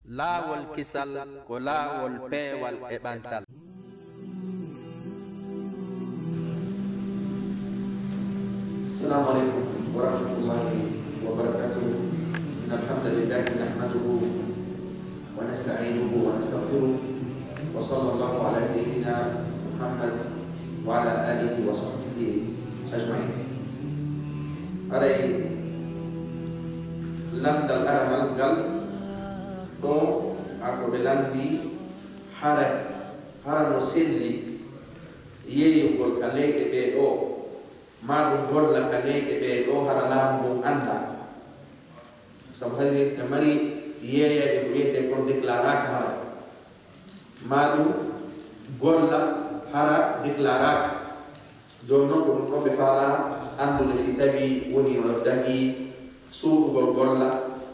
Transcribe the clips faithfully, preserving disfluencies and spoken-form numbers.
Laawol kisal ko laawol peewal e ɓantal. السلام عليكم ورحمة الله وبركاته. إن الحمد لله نحمده ونستعينه ونستغفره، وصلى الله على سيدنا محمد وعلى آله وصحبه أجمعين. Haray lanndal aramal ngal ɗo, a ko ɓe lanndi hara, hara no selli yeeyugol ka leyɗe ɓee ɗoo, maa ɗum golla ka leyɗe ɓee ɗoo hara laamu ngun anndaa. Sabu hari ɓe mari yeeyayɓe ko wiyetee kon déclaraka hara, maa ɗum golla hara déclaraka. Jooni non ko ɗum ɗon ɓe faalaa anndude si tawii woni no dagii suuɗugol golla,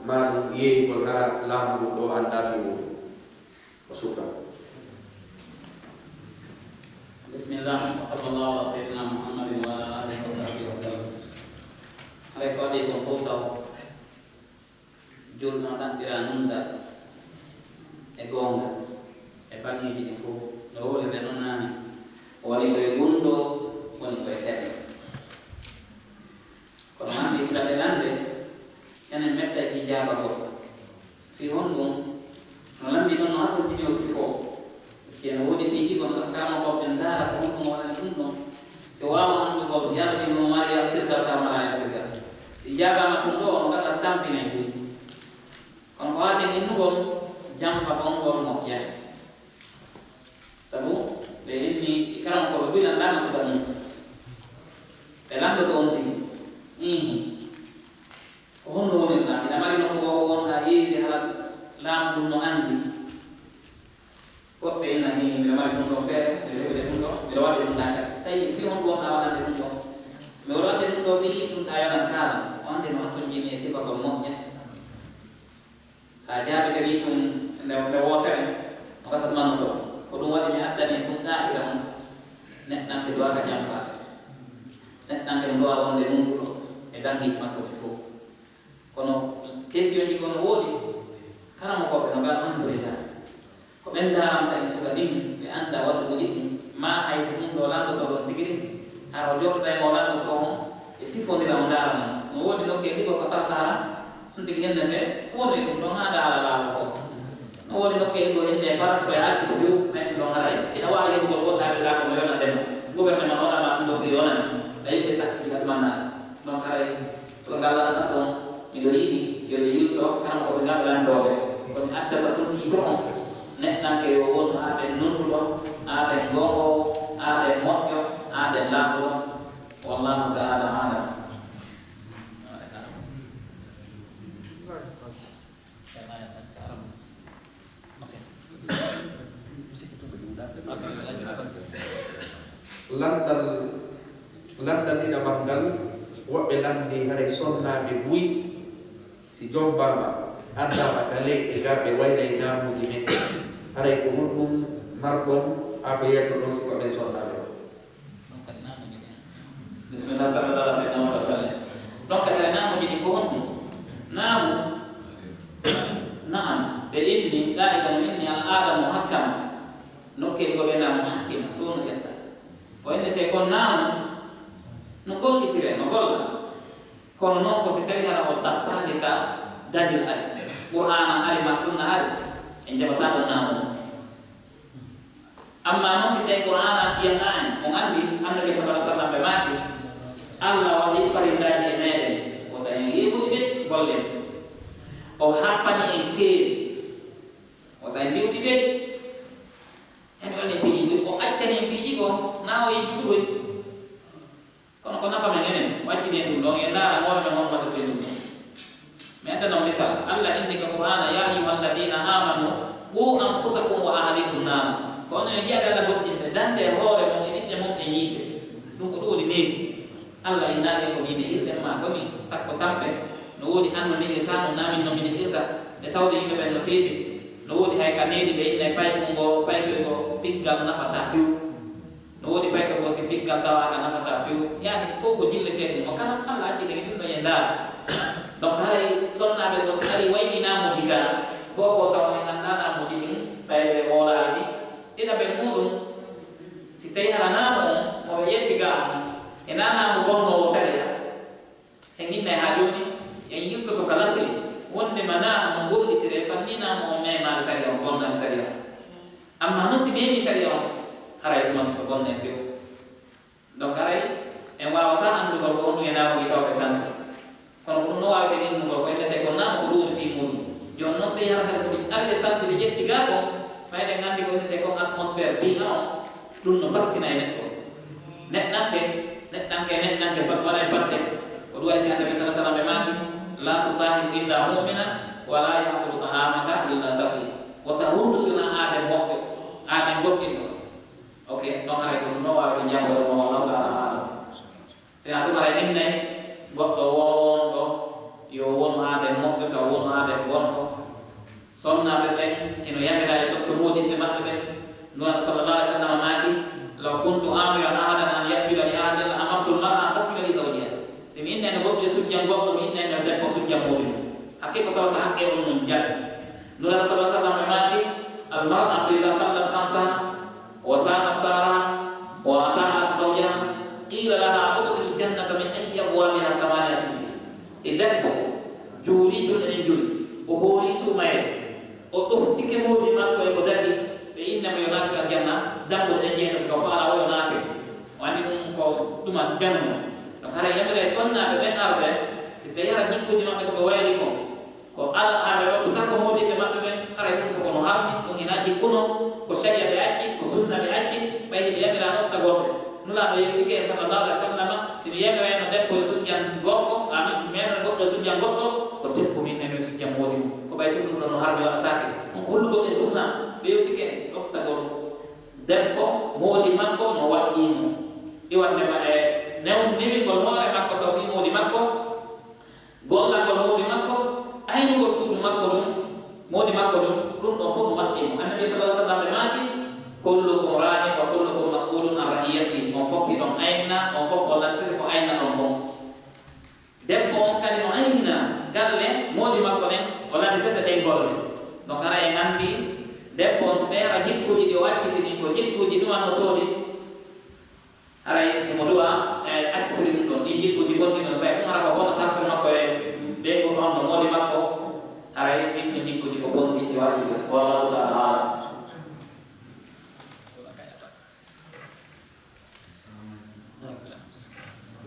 maa ɗum yeeyugol hara laamu ngun ɗoo anndaa fii muuɗum. O sukka. بسم الله، وصلى الله على سيدنا محمد وعلى آله وصحبه وسلم. Haray ko adii kon fof taw, julɗo ɗaɓɓira nunɗal e goonga e baŋŋeeji ɗin fof no wowlirde non naane. O woni ko e gunndoo, woni ko e terɗe. Kono hannde, si ɗaɓɓe lanndee, enen mettay fii jaabagol. Fii honɗum? No lanndii non, no hatonjini o sifoo. Parce que no woodi piiji kono askama ko ɓe ndaara ko honɗum wonani ɗum ɗon. Si waawa anndugol yarde no mari yaltirgal ka mara yaltirgal. Si jaabaama tun ɗoo, on gasa tampinay buy. Kono ko waaten innugol, janfa gonngol moƴƴa. Sabu ɓe inni karamokooɓe buy lanndaama suka mum. Ɓe lanndoto on tigi. Ihi. Ko honno wonirɗaa? Ina mari nokku goo ko wonɗaa yeeyde hara laamu ngun no anndi? Woɓɓe inna, hii, miɗo mari ɗum ɗoo feere, miɗo heɓude ɗum ɗoo, miɗo waɗde ɗum ɗaa kadi. Tawi fii honɗum wonɗaa waɗande ɗum ɗoo? Miɗo waɗde ɗum ɗoo fii ɗum ɗaa yonantaa lan. O anndi no hattonjini e sifagol moƴƴa. So a jaabike nii tun nde, nde wootere, no gasa ɗum annotoo. Ko ɗum waɗi mi addani tun qaa'ida on. Neɗɗanke duwaaka janfaade. Neɗɗanke no duwaa wonde nunɗuɗo e baŋŋeeji makko ɗin fof. Kono question ji ko no woodi. Karamokooɓe no mbiya alhamdulillah. Ko ɓen ndaaranta en suka ɗin, ɓe annda waɗuuji ɗin. Maa hay si ɗum ɗoo lanndotoo ɗon tigi ɗin, hara o jooɗoɗaa e mo lanndotoo mo, ɓe sifondira o ndaara mo. No woodi nokkeeli ɗi ko tawata hara on tigi innetee, wonu e ɗum ɗon haa ndaara laawol ko. No woodi nokkeeli ɗi ko innee parat ko e accude few, mais ɗum ɗon haray ina waawi heɓugol wonɗaaɓe ɗaa ko no yonande mo. Gouvernement no waɗa ma ɗum ɗoo fii yonani. A yiɗde taxe ɗi ɗaɗi mannaade. Donc haray suka ngal lanndal ɗon, miɗo yiɗi yo ɓe yilto, karamokooɓe ngal lanndooɓe. Ko mi addata tun titre on. Neɗɗanke yo wonu aaden nunɗuɗo, aaden goongoowo, aaden moƴƴo, aaden laaɓuɗo. Wallahu ta'ala a'lam. Lanndal, lanndal ɗiɗaɓal ngal, woɓɓe lanndii haray sonnaaɓe buy, si jombaama, addaama ka leyɗe gaa, ɓe waylay naamuuji men. Haray ko honɗum marɗon haa ko yeeto ɗon si ko ɓen sonnaaɓe? Ɗon kadi naamuuji ɗin. Bismillah, sallallahu alaihi wa sallam. Ɗon kadi naamuuji ɗin ko honɗum? Naamu, naam, ɓe inni, qaa'ida no inni, al aada muhakkama. Nokkeeli goo ɓe naamu hakkima, ɗum no ƴetta. Ko innetee kon naamu, no gollitiree, no golla. Kono non ko si tawi hara o tappaali ka dalil ari, Qur'aana ari, ma sunna ari, en jaɓataa ɗon naamu. Amma non si tawi Qur'aana yaɗaa en, on anndi Annabi sallallahu alaihi wa sallam ɓe maaki, Allah waɗi farillaaji e meeɗen, wota en yeeɓuɗi ɓe gollen. O happani en keeri, wota en ndiwɗi ɓe. En ɗon e piiji ɗi o accani en piiji goo, na o yejjituɗoy. Kono ko nafa men enen, o accani en ɗum ɗon, en ndaara hoore men on waɗirten ɗum ɗon. Mi addan on misal, Allah inni ka Qur'aana, "Ya ayyuha alladina amanu, qu anfusakum wa ahlikum naara." Ko onon yo jiyaaɓe Allah goɗɗinɓe, dande hoore mon e ɓiɓɓe mon e yiite. Ɗum ko ɗum woni needi. Allah innaaki ko nii nehirten maa ko nii, sakko tampe, no woodi an no nehirtaa ɗum, naa min no mi nehirta, ɓe tawde yimɓe ɓen no seedi. No woodi hay ka needi ɓe innay paykoy ngo, paykoy ngo piggal nafataa few. No woodi paykoy goo si piggal tawaaka nafataa few. Yaani, fow ko jilletee ɗum. Mo kala Allah acci ɗen ɗum ɗo e ndaar. Donc, haray sonnaaɓe goo si ari wayni naamuuji gaa, Ko ko taw en anndaa naamuuji ɗin, ɓay ɓe woolaali ɗi. Ɗiɗaɓel muuɗum, si tawii hara naamu on, mo ɓe ƴetti ga on, e naa naamu bonnoowo sariya, en inna e haa jooni, en yiltoto ka lasli, wonde ma naamu no gollitire, fanni naamu on memaali sariya on, bonnaali sariya on. Amma non si meemi sariya on, haray ɗum on to bonne few. Donc, haray en waawataa anndugol ko honɗum e naamuuji tawɓe sanse. Kono ko ɗum no waaweten innugol ko innetee ko naamu ko ɗum woni fii muuɗum. Jooni non, so tawii hara kadi ko ɗum ari ɓe sanse ɓe ƴetti gaa ko, ma eɗen anndi ko innetee ko atmosphère bii'a on, ɗum no battina e neɗɗo. Neɗɗanke, neɗɗanke, neɗɗanke ba-, waɗa e batte. Ko ɗum waɗi si Annabi sallallahu alaihi wasallam ɓe maaki, "La tusahib illa mu'mina, wa la ya'kulu ta'amaka illa taqi." Wota wondu si wonaa aaden moƴƴo, aaden goɗɗinɗo. Ok, ɗon haray ko ɗum ɗon waawata janngoore mo, wallahu ta'ala a'lam. Si a tuma haray innay goɗɗo woo wonɗo, yo wonu aaden moƴƴo, taw wonu aaden bonɗo. Sonnaaɓe ɓen hino yamira e ɗofto moodiɓɓe maɓɓe ɓen. Nulaaɗo sallallahu alaihi wasallam maaki, "Law kuntu amiran ahadan an yasjuda li ahadin la amartu al-mar'a an tasjuda li zawjiha." Si mi innayno goɗɗo e sujjan goɗɗo, mi innayno debbo sujjan moodi mum. Hakke ko tawata haqqe on non jaɓi. Nulaaɗo sallallahu alaihi wasallam maaki, "Al-mar'atu idha sallat khamsaha wa samat shahraha wa ata'at zawjaha, qila laha udkhili al-jannata min ayyi abwabiha thamaniya shi'ti." Si debbo juuli julɗe ɗen jowi, o hooli suumayee, o ɗoftike moodi makko e ko dagi, ɓe inna mo yo naatir aljanna, dambuɗe ɗen jeetati ko faala o yo naatir. O anndi ɗum ko ɗuma ganuno. Donc, haray yamira e sonnaaɓe ɓen arɓe, si tawii hara jikkuuji maɓɓe ko ɓe wayri kon, ko ala haa ɓe ɗoftata ko moodiɓɓe maɓɓe ɓen, haray ɗum ko kono harmi, ɗum hinaa jikkuno, ko sharia ɓe acci, ko sunna ɓe acci, ɓay hiɓe yamira ɗoftagol ɓe. Nulaaɗo yewtike en sallallahu alaihi wasallam, si mi yamirayno debbo e sujjan gorko, amin, si mi yamirayno goɗɗo e sujjan goɗɗo, ko debbo min nani e sujjan moodi mum. Ko ɓay tun ɗum ɗon no harmi waɗataake. On ko hollugo ɓe tun haa ɓe yewtike en ɗoftagol debbo moodi makko no waɗɗii mo. Iwannde ma e newniwingol hoore makko to fii moodi makko, gollagol moodi makko, aynugol suudu makko ɗum, moodi makko ɗum, ɗum ɗon fof ɗum waɗɗii mo. Annabi sallallahu alaihi wasallam ɓe maaki, "Kullukum ra'in wa kullukum mas'ulun an ra'iyati." On fof hiɗon aynina, on fof on lannditete ko aynaɗon kon. Debbo on kadi no aynina galle moodi makko ɗen, o lannditete ɗen golle. Donc, hara en anndi, debbo on, so tawii hara jikkuuji ɗi o acciti ɗin, ko jikkuuji ɗumannotooɗi, haray himo du'a, e, accitiri ɗum ɗon, ɗin jikkuuji bonɗi ɗon, so tawii tun hara ko bonnata hakkil makko e ɓeyngu on no moodi makko, haray ɗin ɗon jikkuuji ko bonɗi, yo accitiri. Wallahu ta'ala a'lam.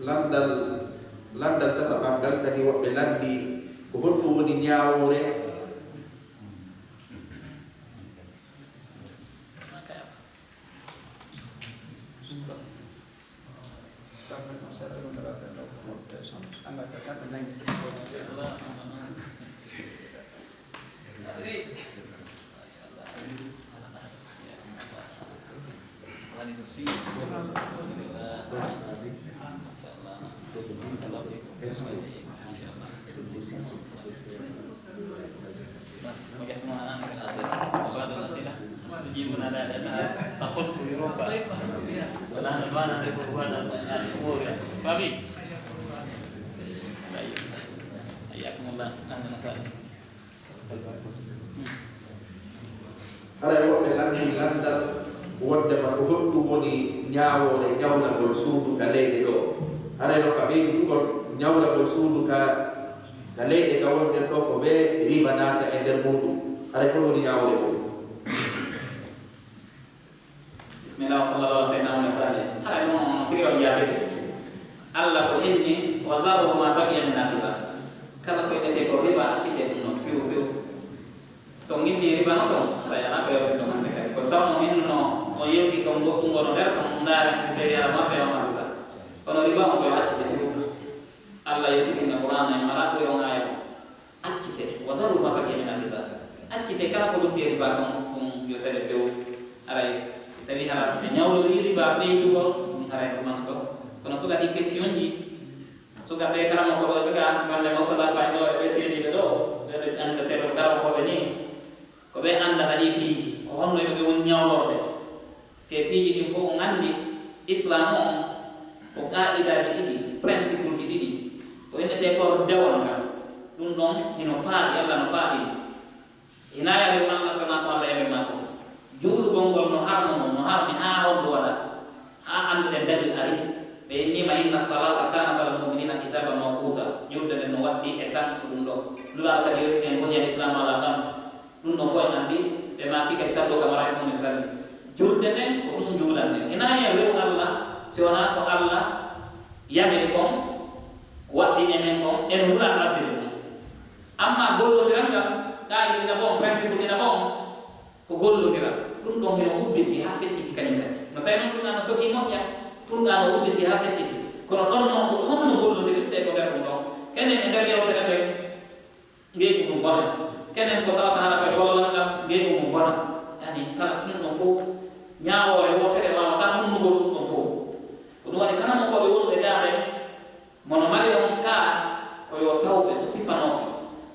Lanndal, lanndal tataɓal ngal kadi woɓɓe lanndi ko honɗum woni ñaawoore? وبعض الأسئلة تجيبنا لا لأنها تخص أوروبا، ونحن ما نعرف بعض الأمور. فاهمين؟ طيب. حياكم الله. أهلا وسهلا. Haray woɓɓe lanndii lanndal wonndema ko honɗum woni ñaawoore ñawlagol suudu ka leyɗe ɗoo. Haray no ka ɓeyditugol ñawlagol suudu ka, ka leyɗe ka wonɗen ɗoo ko ɓe riba naata e nder muuɗum. Haray ko woni ñaawoore muuɗum? Bismillah, wa sallallahu ala sayyidina Muhammad salih. Haray non tigi on jaabiri. Alla ko inni, "Wa zaru ma baqiya min riba." Kala ko innetee ko riba, accite ɗum non few few. So on inni riba no ton, haray alaa ko yewteten ɗon hannde kadi. Ko sabu mo innuno, on yewti ton goɗɗum ngono nder ton, ndaaren si tawii hara marsa yo masita. Kono riba on ko yo accite few. Alla yewtike nder Qur'aana en mara ko yo on aaya. Accite, wa daru ma baqiya mina riba. Accite kala ko lutti e riba kon, ɗum yo sele few. Haray, si tawii hara ɓe ñawlori riba ɓeydugol, ɗum haray ko manto. Kono suka ɗi question ji, suka ɓe karamoko ɓe ga, wonde mo sala fay ɗo, e ɓe seedi ɓe ɗo, ɓe ɓe annda tero karamoko ɓe ni. Ko ɓe anndata ɗi piiji, ko honno yo ɓe woni ñawlorde. Parce que piiji ɗin fof on anndi, Islam on ko qaa'idaaji ɗiɗi, principleji ɗiɗi. Ko innetee ko dewal ngal. Ɗum ɗon hino faaɗi, Alla no faaɗi. Hinaa yare Allah, so wonaa ko Allah yamiri maa kon. Juulugol ngol no harno mo, no harmi haa hondu waɗa, haa annduɗen dalil ari. Ɓe innii ma, "Inna salata kanat alal mu'minina kitaban mawquta." Julde nden no waɗɗi e tan ko ɗum ɗo. Nulaaɗo kadi yewtiti en, "Buniya al-islamu ala khams." Ɗum ɗon fof en anndi, ɓe maaki kadi, "Sallu kama ra'aytumuni usalli." Julde nden ko ɗum njuulan nden. Hinaa yen rewu Allah, si wonaa ko Allah yamiri kon, waɗɗini men kon, en hula arde ɗum. Amma gollondiral ngal, qaa'ida ɗiɗaɓo on, principe ɗiɗaɓo on, ko gollondiral. Ɗum ɗon hino udditi haa feƴƴiti kañum kadi. No tawi noon ɗum ɗaa no sokii moƴƴa, ɗum ɗaa no udditi haa feƴƴiti. Kono ɗon noon, ko honno gollodirtee ko nder ɗum ɗon? Kenen e nder yewtere nden, ngeygu mum bona. Kenen ko tawata hara koye gollal ngal, ngeygu mum bona. Yani kala ɗum ɗon fof, ñaawoore wootere waawataa ummugol ɗum ɗon fof. Ko ɗum waɗi kala mo ko ɓe wonɓe gaa ɓen, mono mari on kaa ko yo tawɓe ko sifanooɓe,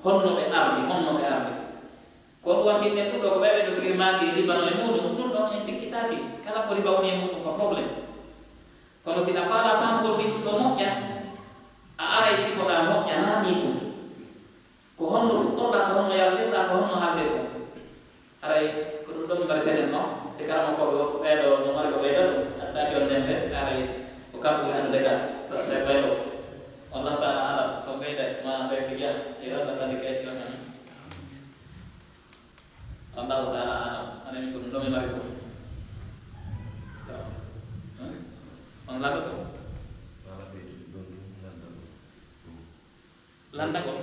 honno ɓe ardi, honno ɓe ardi. Ko ɗum waɗi si nen ɗum ɗo ko ɓe ɓe ɗo tigi maaki riba no e muɗum, ɗum ɗon en sikkitaaki. Kala ko riba woni e muɗum ko problème. Kono si ɗa faala faamugol fii ɗum ɗo moƴƴa, a aray sifoɗaa moƴƴa, naa nii tun. Ko honno fuɗɗorɗaa, ko honno yaltirɗaa, ko honno haaldirɗaa? Haray ko ɗum ɗon mi mbariteten non, si kala mo ko ɓeeɗo no mari ko ɓeyda ɗum, addaaki on ndempe, haray ko kanko ɓuri anndude ka, sa, sa baylo. Wallahu ta'ala alam, so ɓeyda, ma so en tigiya, e ɗon ɗa sandi question, hmm? Wallahu ta'ala alam, haray min ko ɗum ɗon mi mari ɗum. So, hmm? On landoto? Wala ɓeydude ɗon ɗum, lanndagol. Lanndagol?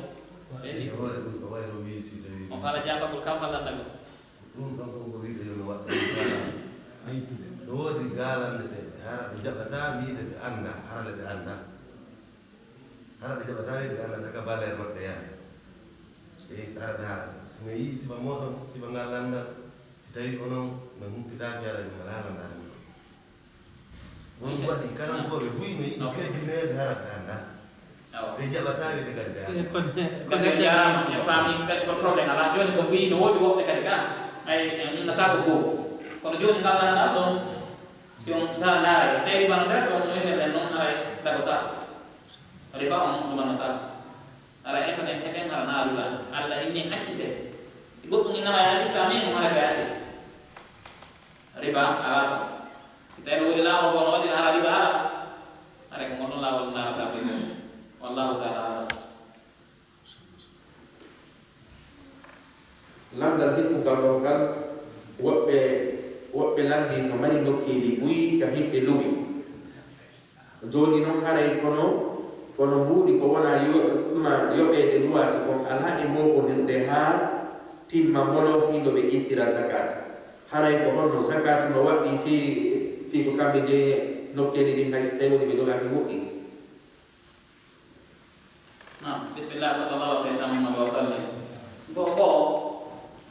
E hoore ɗum, ko wayno mi si tawi on faala jaabagol kam fa lanndagol. Ɗum ɗon ko ko wiide yo mi waɗa ɗum faala. No woodi gaalandeteeɓe, hara ɓe jaɓataa wiide ɓe anndaa, hara le ɓe anndaa. Hara ɓe jaɓataa wiide ɓe anndaa, saka baleer maɓɓe yaha. E hara ɓe haala. Si mi yii sifa mooɗon, sifa ngal lanndal, si tawi onon no humpitaaki, hara mi alaa lanndal. Ɗum waɗi karankooɓe buy no yiɗi teddineede hara ɓe anndaa. Awa. Ɓe jaɓataa wiide kadi ɓe anndaa. Parce que jaaraama, mi faami kadi ko problème alaa. Jooni ko buy no woodi woɓɓe kadi ka, ay, en innata ko fof. Kono jooni ngal lanndal ɗon, si on ngal ndaara, tawi riba no nder toon, no innirɗen noon, haray dagotaako. Riba on ɗumannotaako. Hara etoɗen heɓen hara naa riba. Allah inni accite. Si goɗɗum innama e accita min, hara ɓe accite. Riba alaa ton. Si tawi no woodi laawol goo no waɗi hara riba alaa, hara ko ngol ɗon laawol ndaarata fii mum. Wallahu ta'ala alam. Lanndal hikkungal ɗon ngal, woɓɓe, woɓɓe lanndi no mari nokkeeli buy ka himɓe luwi. Jooni non haray kono, kono mbuuɗi ko wona yo-, ɗuma yoɓeede luwaasi kon alaa e mooɓondirde haa timma molo fii no ɓe ittira zakat. Haray ko honno zakat no waɗɗii fii, fii ko kamɓe jeyi nokkeeli ɗin hay si tawi woni ɓe dogaaki moƴƴi? Naam, bismillah, sallallahu alaihi wa sallam wa sallim. Go, go,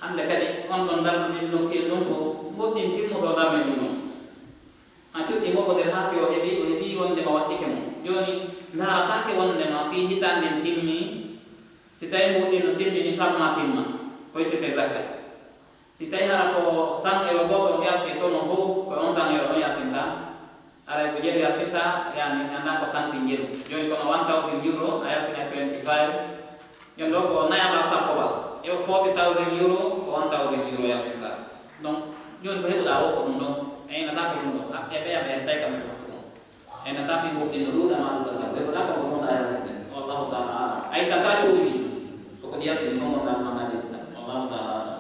hannde kadi on ɗon darno ɗin nokkeeli ɗum fof, goɗɗin timmo so darni ɗum ɗon. A cuɗɗi mo ko nder haa si o heɓi, o heɓi wonde ma waɗɗike mo. Jooni, ndaarataake wonde ma fii hitaande nden timmi, si tawi mbuuɗi no timmi ni, salma timma, hoytete zakka. Si tawi hara ko cent euro gooto o yalti toon fof, ko on cent euro ɗon yaltinta. Haray ko jeɗu yaltinta, yani, mi anndaa ko santi jeɗu. Jooni kono one thousand euro, a yaltinay twenty-five. Jooni ɗo ko nayaɓal sappoɓal. E forty thousand euro, ko one thousand euro yaltinta. Donc, jooni ko heɓuɗaa o ko ɗum ɗon. A innata ko ɗum ɗon. A, e ɓeya ɓe heɓtay kam e waktu ɗum. A innata fii goɗɗi no ɗuuɗa ma ɗuuɗa tan. Ko heɓuɗaa ko ko ɗum ɗa yaltinde. Wallahu ta'ala alam. A ittata cuuɗi ɗi. Ko ko ɗi yaltini, ko ngonɗaa ɗum ɗon a itta. Wallahu ta'ala alam.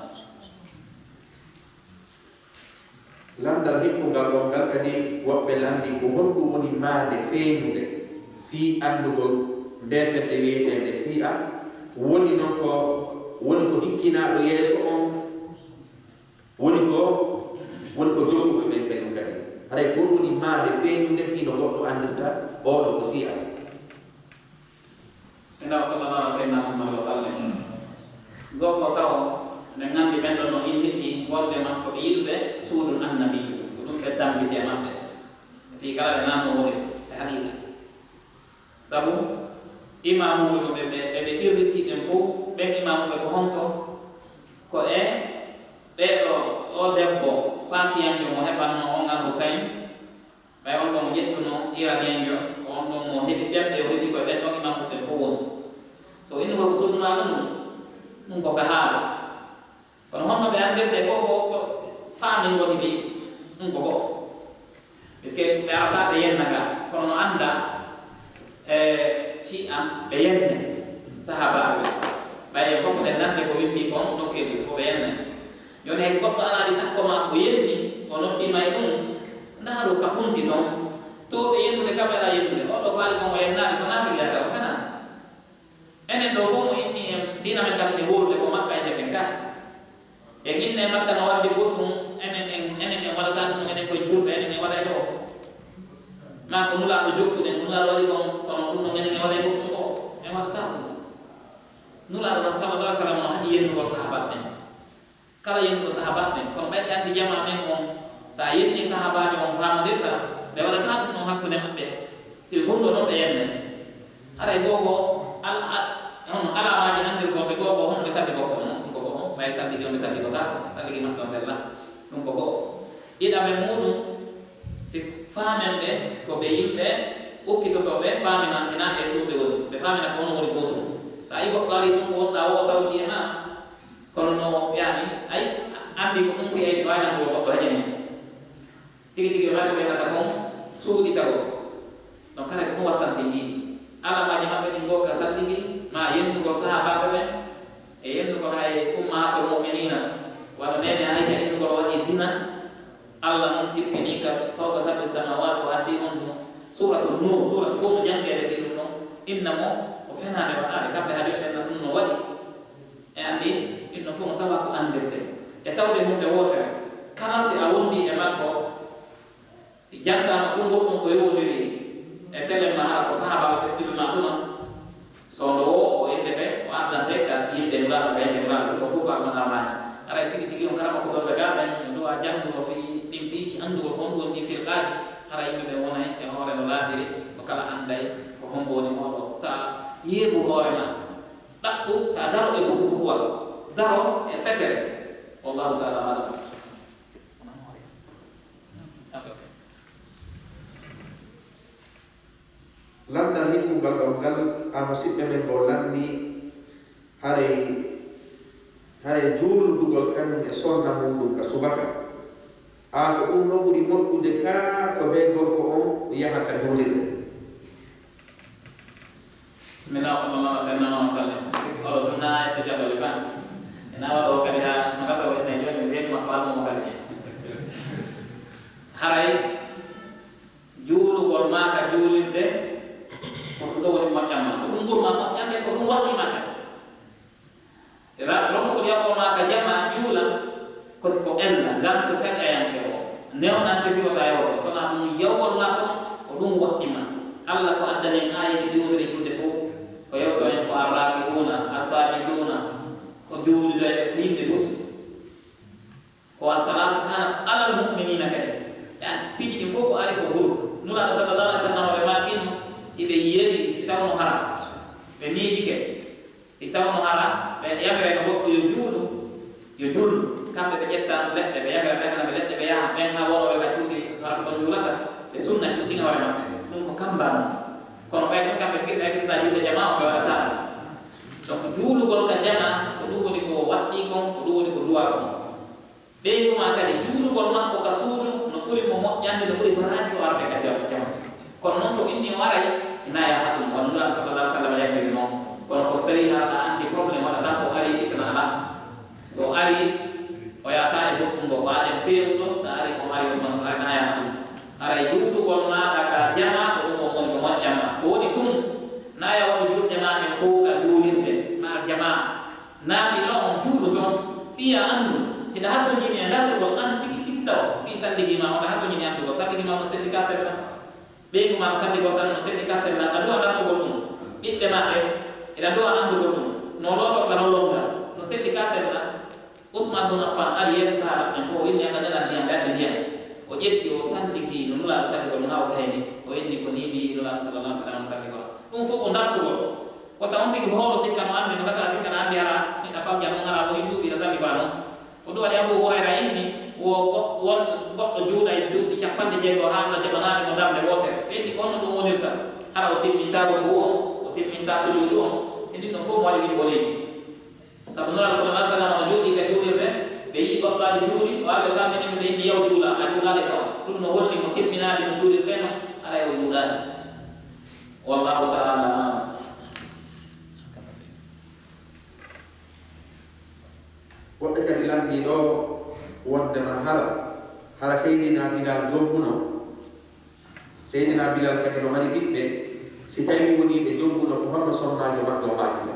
Lanndal hikkungal ɗon ngal kadi, woɓɓe lanndi ko honɗum woni maande feeñunde fii anndugol ndee fedde wiyeteende Sii'a, woni non ko, woni ko hikkinaaɗo yeeso on, woni ko, woni ko jowuɓe ɓen kañum kadi. Haray ko honɗum woni maande feeñunde fii no goɗɗo anndirta oo ɗoo ko Sii'a? Bismillah, wa sallallahu ala sayyidina Muhammad wa sallim. Goo ko taw, ɓe nganndi ɓen ɗon no inniti wonde ma ko ɓe yiɗuɓe suudu Annabi, ko ɗum ɓe tambiti e maɓɓe. Fii kala ɓe naano woni e haqiiqa. Sabu imaamuuɓe mo ɓe, ɓe, ɓe, ɓe qirritii ɓen fof, ɓen imaamuuɓe ko honto? Ko e ɓee ɗoo, oo debbo paasiyanjo mo heɓanno on Al Husayn, ɓay on ɗon mo ƴettuno Iraneenjo, ko on ɗon mo heɓi ɗemɗe, o heɓi koye ɓen ɗon imaamuuɓe ɓen fof woni. So innugol ko suudu maa ɗum, ɗum ko ka haala. Kono honno ɓe anndirte ko, ko, ko faamingol ɓe yiɗi? Ɗum ko go'o. Puisque ɓe arata ɓe yenna ka, kono no annda, e, ci'a ɓe yenne sahaabaaɓe ɓe. Ɓay en fof ko ɗen nande ko wimbi kon nokkeeli fof ɓe yenne. Jooni hay so goɗɗo araali takko ma ko yenni, o noddi ma e ɗum, ndaaru ka funti ton. To ɓe yennude ka ɓe alaa yennude. Oɗo ko ari kon o yennaade ko naafila ka o fenaa. Enen ɗo fof mo inni en, diina men kasi ne wowlude ko Makka inneten ka. En inne Makka no wadde goɗɗum, enen en, enen en waɗata ɗum, enen koye julɓe, enen en waɗay ɗo. Ma ko Nulaaɗo jokkude, Nulaaɗo waɗi kon, kono ɗum ɗon enen en waɗay goɗɗum ɗo, en waɗata ɗum. Nulaaɗo noon, sallallahu alaihi wasallam, no haɗi yennugol sahaabaaɓe ɓen. Kala yennuɗo sahaabaaɓe ɓen, kono ɓay ɓe anndi jamaa men on, so a yenni sahaabaajo on faamondirta, ɓe waɗata ɗum ɗon hakkunde maɓɓe. Si ɓe gonɗo noon, ɓe yennay. Haray go'o goo, ala, a-, hono alaamaaji anndirgol ɓe go'o goo, hono ɓe salli go'o kono, ɗum ko go'o, ɓay salli gi on, ɓe salli gotaako, salli gi maɓɓe on sella, ɗum ko go'o. Ɗiɗaɓel muuɗum, si faamen ɓe, ko ɓe yimɓe ukkitotooɓe, faamina ina e ɗum ɓe woni. Ɓe faamina ko onon woni gootum. So a yi goɗɗo ari tun, ko wonɗaa o tawti e maa, kono no, yaani, ay, anndi ko ɗum si ayni waawi nanngol goɗɗo heƴa heen. Tigi tigi ɓe mari ko ɓe nata kon suuɗitagol. Donc, kala ko ɗum wattante yiɗi. Alamaaji maɓɓe ɗin goo ka salligi, ma yennugol sahaabaaɓe ɓen, e yennugol hay ummahatul mu'miniina, wano neene Aysa innugol waɗi zina. Alla non tippinii ka fawqa sab'i samaawaati, o addi on ɗum. Suuratul Nuur, suuratu fof no janngeede fii ɗum ɗon. Inna mo, o fenaande waɗaade, kamɓe haa jooni ɓen na ɗum no waɗi. E anndi, ɗum ɗon fof no tawa ko anndirtee. E tawde huunde wootere, kala si a wondii e makko, si jantaama tun goɗɗum ko yowondiri e telen ma, hara ko sahaabaaɓe feƴƴuɓe ma ɗuma, so ndo woo o inndete, o addante ka yimɓe Nulaaɗo, ka yimɓe Nulaaɗo, ɗum ko fof ko almana maani. Haray tigi tigi on karama ko ɓe ɓe gaa ɓen, ɓe nduwa janngugol fii ɗin piiji, anndugol ko honɗum woni ɗin firqaaji, hara yimɓe ɓen wonay e hoore no laaɓiri, ko kala annday ko hombo woni mooɗo. Ta yeebu hoore ma, ɗaɓɓu, ta daro e dugu duguwal, daro e fetere. Wallahu taala alam. Lanndal hikkungal ɗon ngal, a musiɗɓe men goo lanni, haray, haray juulnugol kañum e sonna muuɗum ka subaka. A ko ɗum no ɓuri moƴƴude ka ko bee gorko on yaha ka juulirde. Bismillah, sallallahu alaihi wasallam, wa sallam. Oɗo tun na ette jaɗɗo le kan. Ina waɗo kadi ha no gasa o enne jooni mi weeɓi makko almumo kadi. Haray juulugol ma ka juulirde, ko ɗum ɗo woni moƴƴan ma. Ko ɗum ɓur ma moƴƴande, ko ɗum waɗɗi ma kadi. Ra-, ronko ko yaɓo ma ka jama juula, ko si ko ella, ngal to sariyayanke o. Newnante fi wota yawto, sona ɗum yawgol ma kon, ko ɗum waɗɗi ma. Alla ko addani en aayeeji ko yowndiri julde fof, ko yewto en ko arraki'una, as-sajiduna, ko juuluɗo e ko yimɓe dus. Ko as-salatu kanat alal mu'minina kadi. Yani, piiji ɗin fof ko ari ko groupe. Nulaaɗo sallallahu alaihi wasallam ɓe maakino, hiɓe yeli si tawno hara. Ɓe miijike. Si tawno hara, ɓe yamirayno goɗɗo yo juulu, yo juulu. Kamɓe ɓe ƴetta leɗɗe, ɓe yamira ɓe, hana ɓe leɗɗe, ɓe yaha. Ɓen ha wonooɓe ka cuuɗi, so hara ko ton juulata, ɓe sunna cuuɗi hoore maɓɓe. Ɗum ko kamba non. Kono ɓay ɗon kamɓe tigi ɓe ekkitata julde jama on, ɓe waɗata ɗum. Donc, juulugol ka jama, ko ɗum woni ko waɗɗii kon, ko ɗum woni ko duwaa kon. Ɓeyngu ma kadi, juulugol makko ka suudu no ɓuri mo moƴƴande, no ɓuri baraaji o arde ka jam-, jam. Kono non so inni o aray, ina yaha ɗum, wano Nulaaɗo sallallahu alaihi wasallam yamiriri non. Kono ko so tawi hara a andi problème waɗata, so ari fitna alaa. So ari, o yahata e goɗɗum ngo, ko aɗen feewuɗo, so ari o mari on manoto, ina yaha ɗum. Haray juulugol maaɗa ka jama, ko ɗum on woni ko moƴƴan ma. Ko woni tun, na ya waɗu julɗe ma ɗen fow ka juulirde, ma aljamaa. Naafila on juulu ton, fii a anndu, hiɗa hatonjini e dartugol an tigi tigi taw, fii salligi ma, oɗa hatonjini anndugol, salligi ma no selli ka sella. Ɓeyngu ma no salligol tan, no selli ka sella, aɗa du'a dartugol ɗum. Ɓiɓɓe ma ɓe, hiɗa du'a anndugol ɗum. No lootorta no lonnga, no selli ka sella. Usman bun Affan ari yeeso sahaaba ɓen fof, o inni, "Aɗa nela ndiyam, ɓe addi ndiyam." O ƴetti, o salligi no Nulaaɗo salligol no haa o gayni. O inni, "Ko nii mi yi'i Nulaaɗo sallallahu alaihi wasallam salligol." Ɗum fof ko dartugol. Wota on tigi hoolo sikka no anndi, no gasa sikka no anndi hara, hiɗa falja ɗum hara, woni duuɓi hiɗa salli baa non. Ko ɗum waɗi Abu Hurayra inni, wo go-, won goɗɗo juuɗa e duuɓi capanɗe jeego haa Allah jaɓanaani mo darnde wootere. Ɓe inni ko honno ɗum wonirta? Hara o timmintaa rukuu'u on, o timmintaa sujuudu on. E ndin ɗon fof mo waɗi ɗin boneeji. Sabu Nulaaɗo sallallahu alaihi wasallam no jooɗii ka juulirde, Juuli, o ari o salmini ɓe, ɓe inni, "Yaw juula, a juulaali taw." Ɗum no holli mo timminaali no juulirtee non, haray o juulaali. Wallahu ta'ala a'lam. Woɓɓe kadi lanndii ɗoo wonndema hara, hara Seydina Bilal jombuno. Seydina Bilal kadi no mari ɓiɓɓe, si tawii wonii ɓe jombuno, ko honno sonnaajo maɓɓe o maakata?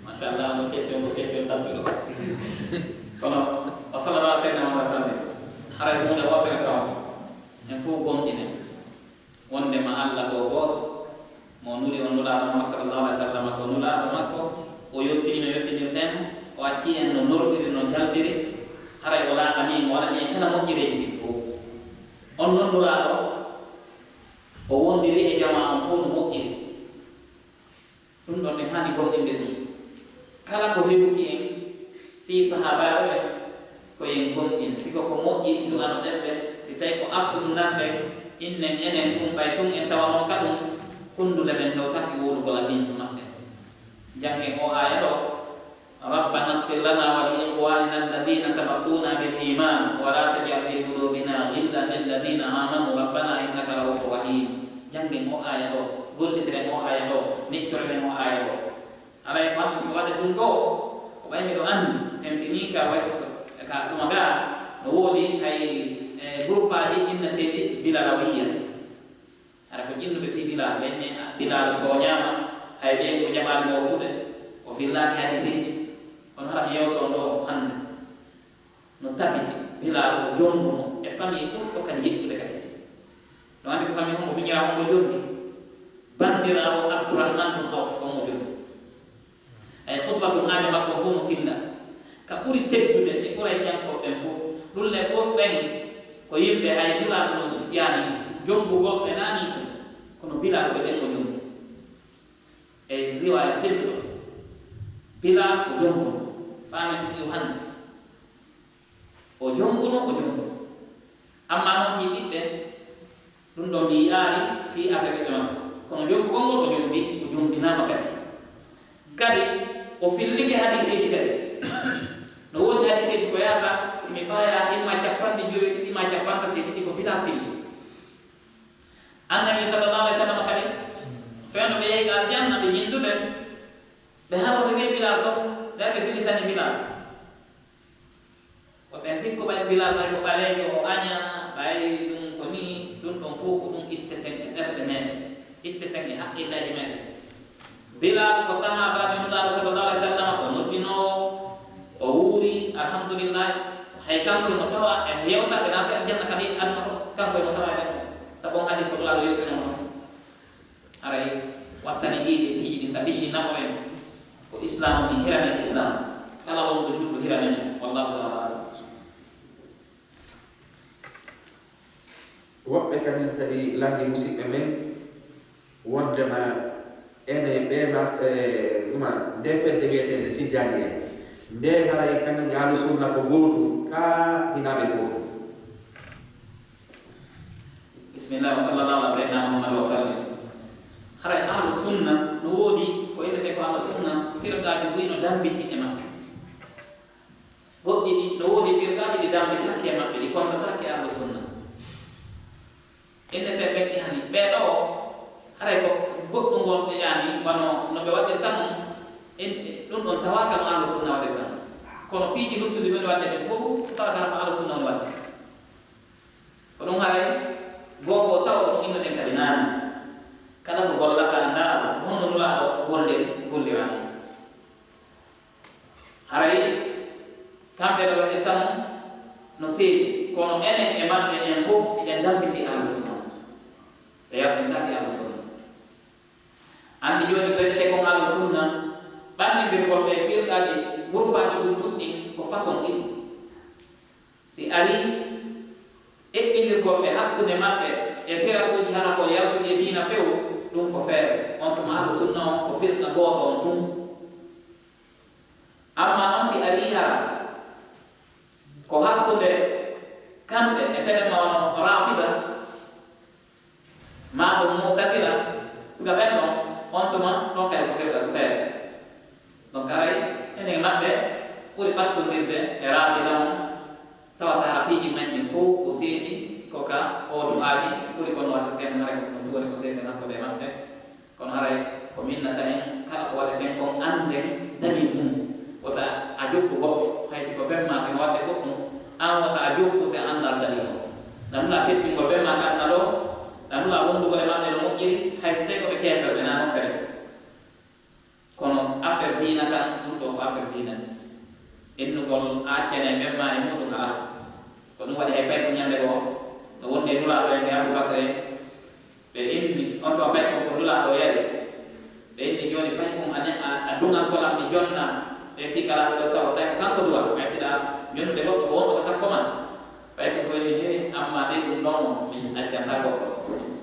Machallah, no question ko question santuɗo. Kono, wa sallallahu ala sayyidina Muhammad sallam, haray huunde wootere taw, en fof gomɗinen wonndema Allah ko gooto, mo nuli on Nulaaɗo Muhammad sallallahu alaihi wasallam ko Nulaaɗo makko, o yottini no yottinirten, o acci en no norɗiri, no jalbiri, haray o laaɓanii, mo waɗani en kala moƴƴereeji ɗin fof. On non Nulaaɗo, o wonndiri e jamaa on fof no moƴƴiri. Ɗum ɗon en haani gomɗinde ɗum. Kala ko heɓuki en fii sahaabaaɓe ɓen, ko en gomɗin. Si ko ko moƴƴi, du'anoɗen ɓe. Si tawi ko aksu ɗum nan ɓe, innen enen ɗum ɓay tun en tawanoo ka ɗum, hunndude men hewtaaki wowlugol adinsu maɓɓe. Janngen o aaya ɗo, "ربنا اغفر لنا ولإخواننا الذين سبقونا بالإيمان ولا تجعل في قلوبنا غلا للذين آمنوا ربنا إنك رؤوف رحيم." Janngen o aaya ɗo, gollitiren o aaya ɗo, neɗtoren o aaya ɗo. Haray ko hannde si mi waɗa ɗum ɗoo, ko ɓay miɗo anndi, tentinii ka West, ka ɗuma gaa, no woodi hay, e, guruppaaji inneteeɗi Bilalawiyya. Hara ko jinnuɓe fii Bilal, ɓe inni, "Ah, Bilal tooñaama, hay ɓeen ko jaɓaani mo okkude, o fillaaki hadiisiiji." Kono hara mi yewto on ɗoo hannde. No tabiti, Bilal o jombuno e famille ɓurɗo kadi yiɗude kadi. No anndi ko famille hombo miñiraa hombo jombi? Banndiraawo Abdurrahman bun Awf on mo jombi. Ay khutbatun haaja makko fof no filla. Ka ɓuri teddude e Quraysiyankooɓe ɓen fof, ɗum le ɓurɓen ko yimɓe hay Nulaaɗo no si-, yaani, jombugol ɓe naani tun. Kono Bilal ko ɓen o jombi. E riwaaya selluɗo, Bilal o jombuno. Faamen ɗum iw hannde. O jombuno, o jombuno. Amma noon fii ɓiɓɓe, ɗum ɗo mi yi'aali fii affaire ɓiɓɓe makko. Kono jombugol ngol o jombi, o jombinaama kadi. Kadi, o fillike hadiiseeji kadi. No woodi hadiiseeji ko yahata, si mi faaya, imma cappanɗe joweeɗiɗi, imma cappanɗe tati e ɗiɗi ko Bilal filli. Annabi sallallahu alaihi wasallam kadi, fewndo ɓe yehi ka aljanna, ɓe yindude, ɓe harondiri Bilal to, ɓe ɓe fillitani Bilal. Ko ten sikku ɓay Bilal ɓay ko ɓaleejo, o aña, ɓay ɗum ko nii, ɗum ɗon fof ko ɗum itteten e ɓerɗe meɗen, itteten e haqqillaaji meɗen. Bilal ko sahaabaaɓe Nulaaɗo sallallahu alaihi wasallam, o noddinoowo, o wuuri, alhamdulillah. Hay kanko e mo tawa e yewta ɓe naata aljanna kadi aduna ɗo, kanko e mo tawa e ɓen. Sabu on hadis ko Nulaaɗo yewtino mo ɗon. Haray wattani ɗiɗi piiji ɗin, ka piiji ɗin naforen ko Islaamu ɗin, hiranen Islaam. Kala wonɗo julɗo hiranen mo. Wallahu ta'ala a'lam. Woɓɓe kañum kadi lanndi musiɓɓe men, wondema ene ɓe ma-, e, ɗuma, nde fedde wiyeteende Tijjaaniya, nde haray kañum e Ahlu Sunna ko gootum, kaa hinaa ɓe gootum? Bismillah, wa sallallahu ala sayyidina Muhammad wa sallim. Haray Ahlu Sunna no woodi ko innetee ko Ahlu Sunna, firqaaji buy no dammbiti e maɓɓe. Goɗɗi ɗi, no woodi firqaaji ɗi dammbitaaki e maɓɓe, ɗi kontataake Ahlu Sunna. Innetee ɓen ɗi hani, ɓee ɗoo, haray ko goɗɗum ngon ɓe yaani, wano no ɓe waɗirta non, en, ɗum ɗon tawaaka no Ahlu Sunna waɗirta non. Kono piiji luttuɗi men waɗde ɓen fof, tawata ko Ahlu Sunna woni waɗde. Ko ɗum haray, goo goo taw ko ɗum innoɗen kadi naane. Kala ko gollata, ndaaro, honno Nulaaɗo golliri, gollira non. Haray kamɓe no waɗirta non no seedi, kono enen e maɓɓe en fof eɗen dammbiti Ahlu Sunna. Ɓe yaltintaake Ahlu Sunna. Anndi jooni ko wi'etee kon Ahlu Sunna, ɓannindirgol ɓe firqaaji, guruppaaji ɗum ɗin ko façon ɗiɗi. Si arii eɓɓindirgol ɓe hakkunde maɓɓe e firaquuji hara ko yaltuɗi e diina few, ɗum ko feere. On tuma Ahlu Sunna on ko firqa gooto on tun. Amma non si arii hara ko hakkunde kamɓe e telen ma wano Rafida, maa ɗum Mu'tazila, suka ɓen ɗon, on tuma ɗon kadi ko firqa ko feere. Donc haray enen e maɓɓe Ɓuri ɓattondirde e Raafida on, tawata hara piiji men ɗin fow ko seedi ko ka oo du'aaji, ɓuri ko no waɗirten haray ko ɗum tuwoni ko seedi hakkunde e maɓɓe. Kono haray ko minnata en, kala ko waɗeten kon, annden dalil mum. Wota a jokku goɗɗo, hay si ko bemma si no waɗde goɗɗum, an wota a jokku si a anndaa dalil on. Ɗa nula teddingol bemma ka aduna ɗoo, ɗa nula wondugol e maɓɓe no moƴƴiri, hay si tawi ko ɓe keeferɓe, na non fere. Kono affaire diina kan, ɗum ɗoo ko affaire diina ni. Innugol a accane bemma e muɗum alaa. Ko ɗum waɗi hay pay ko ñande goo, no wondi e Nulaaɗo en e Abuu Bakr en, ɓe inni, on tuma pay ko ko Nulaaɗo yari. Ɓe inni jooni pay kon a ne-, a, a duŋanto lan mi jonna, ɓe kii kala ɓe ɗo tawa, tawi ko kanko duwa, hay si ɗa jonnude goɗɗo ko wonɗo ko takko ma. Pay ko ko inni, he, amma de ɗum ɗon min accanta goɗɗo.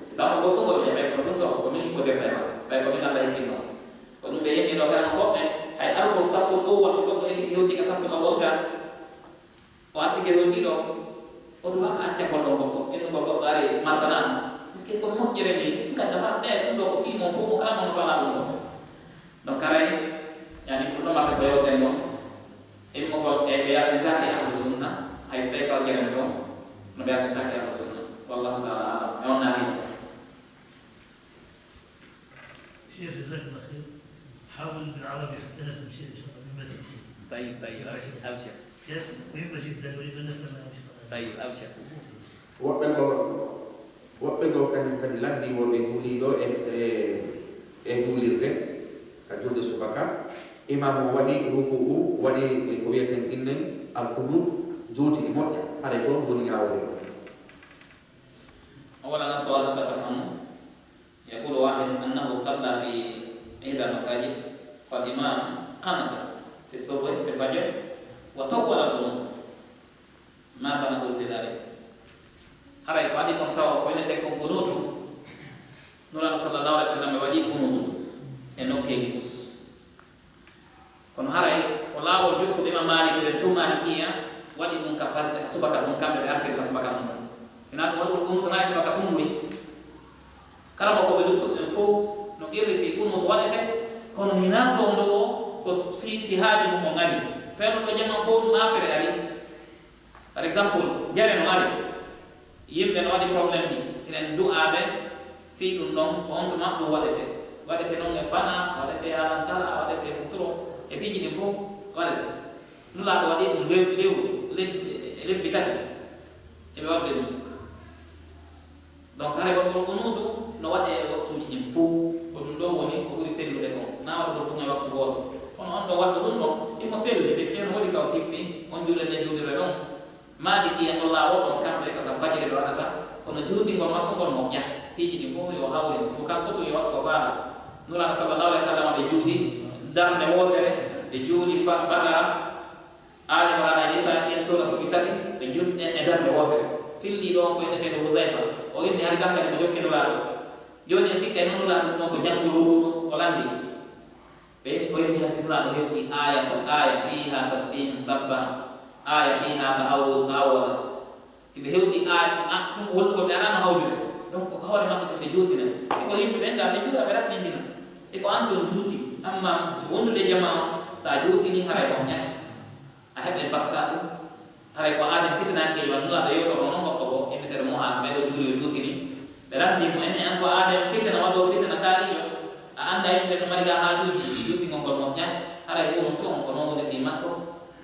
Si tawa ko goɗɗungol, ɓe pay ko ɗum ɗo, ko min hikkodirta e ma, pay ko min Alla hikkinno. Ko ɗum ɓe inni ɗo kan woɓɓe, hay arugol safful awwal, si goɗɗo etike hewti ka safful awwal ga, o attike hewti ɗo, o duwaka accagol ɗon goɗɗo, innugol goɗɗo ari martanaa mo. Puisque ko moƴƴere ni, ɗum gadda fa, ne, ɗum ɗo ko fii mon fof, mo kala mon fala ɗum ɗo. Donc, haray, yani, ko ɗum ɗo maɓɓe ko yewten ɗon. Immugol e ɓe yaltintaake e ahlu sunna, hay so tawi faljeren ton, no ɓe yaltintaake e ahlu sunna. Wallahu ta'ala a'lam. E on naahi. شيخ، جزاك الله خير. حاول بالعربي حتى نفهم شيء إن شاء الله مما تقول. طيب، طيب، أبشر، أبشر. ياسر، مهمة جدا، نريد أن نفهم إن شاء الله. طيب، أبشر. Woɓɓe goo, woɓɓe goo kañum kadi lanndii mo ɓe juulii ɗo e, e, e juulirde, ka juulde subaka. Imaamu o waɗi ruku'u, waɗi ko wiyeten innen alkunut, juutini moƴƴa. Haray ko ɗum woni ñaawre. أولا، السؤال حتى تفهموا. يقول واحد أنه صلى في إحدى المساجد والإمام قنت في الصبح، في الفجر، وطول القنوت. ماذا نقول في ذلك؟ Haray ko adii kon tawa ko innetee kon kunuutu. Nulaaɗo sallallahu alaihi wasallam waɗi kunuutu e nokkeeli ɗus. Kono haray ko laawol jokkuɓe Imam Malik ɓen tun, Malikiya, waɗi ɗum ka fajr, subaka tun, kamɓe ɓe artiri ka subaka tun. Si naa ɗum waɗugol kunuutu, naa e subaka tun ɓuri. Karamokooɓe luttuɓe ɓen fow no qirriti kunuutu waɗete, kono hinaa sonndo o ko fii si haaju mum on ari. Fewndo ɗo jaman fow ɗum apere ari. Par exemple, jare no ari, yimɓe no waɗi problème ji, hiɗen du'aade fii ɗum ɗon, ko on tuma ɗum waɗete. Waɗete non e fana, waɗete e alansara, waɗete e futuro, e piiji ɗin fow waɗete. Nulaaɗo waɗi ɗum lew-, lewru, lebbi, e lebbi tati, eɓe waɗde ɗum. Donc, haray waɗugol kunuutu no waɗee e waktuuji ɗin fow, ko ɗum ɗoo woni ko ɓuri sellude kon, naa waɗugol tun e waktu gooto. Kono on ɗoo waɗɗo ɗum ɗon, himo selli, puisque no woodi ka o timmi, on juulirde juulirde ɗon. Malikiya on laawol on, kamɓe ko ka fajiri ɓe waɗata, kono juutingol makko ngol moƴƴa. Piiji ɗin fof yo hawrin, si ko kanko tun yo waɗ ko faala. Nulaaɗo sallallahu alaihi wasallam ɓe juuli darnde wootere, ɓe juuli fa-, Baqara, Aali Imraana e Nisaa, ɗin suura ɗi tati, ɓe juuli ɗen e darnde wootere. Fillii ɗo on ko inneteeɗo Huzayfa, o inni hari kankadi ko jokke Nulaaɗo. Jooni en sikkay non Nulaaɗo ɗum ɗon ko janngol ruuɗo o lanndii. Ɓe o inni hay si Nulaaɗo hewti aaya to aaya fiiha tasbihun sabbaha, aaya fiiha ta'awwudu ta'awwada. Si ɓe hewti aaya, a, ɗum ko holɗugol ɓe alaano hawjude. Donc, ko hoore maɓɓe tun ɓe juutina. Si ko yimɓe ɓen ngaa ɓe juula, ɓe raɓɓindina. Si ko an tun juuti, amma wondude jamaa on, sa juutini, haray on ƴaha. A heɓay bakkaatu. Haray ko aaden fitinaankee, yo Nulaaɗo yewtoro non goɗɗo goo, inneteeɗo Mu'aaz, ɓay o juuli, o juutini. Ɓe lanndii mo, enen an ko aaden fitina, waɗoo fitina kaariijo. A anndaa yimɓe no mari gaa haajuuji, juutingol ngol moƴƴa. Haray ko on tun, on ko non woni fii makko.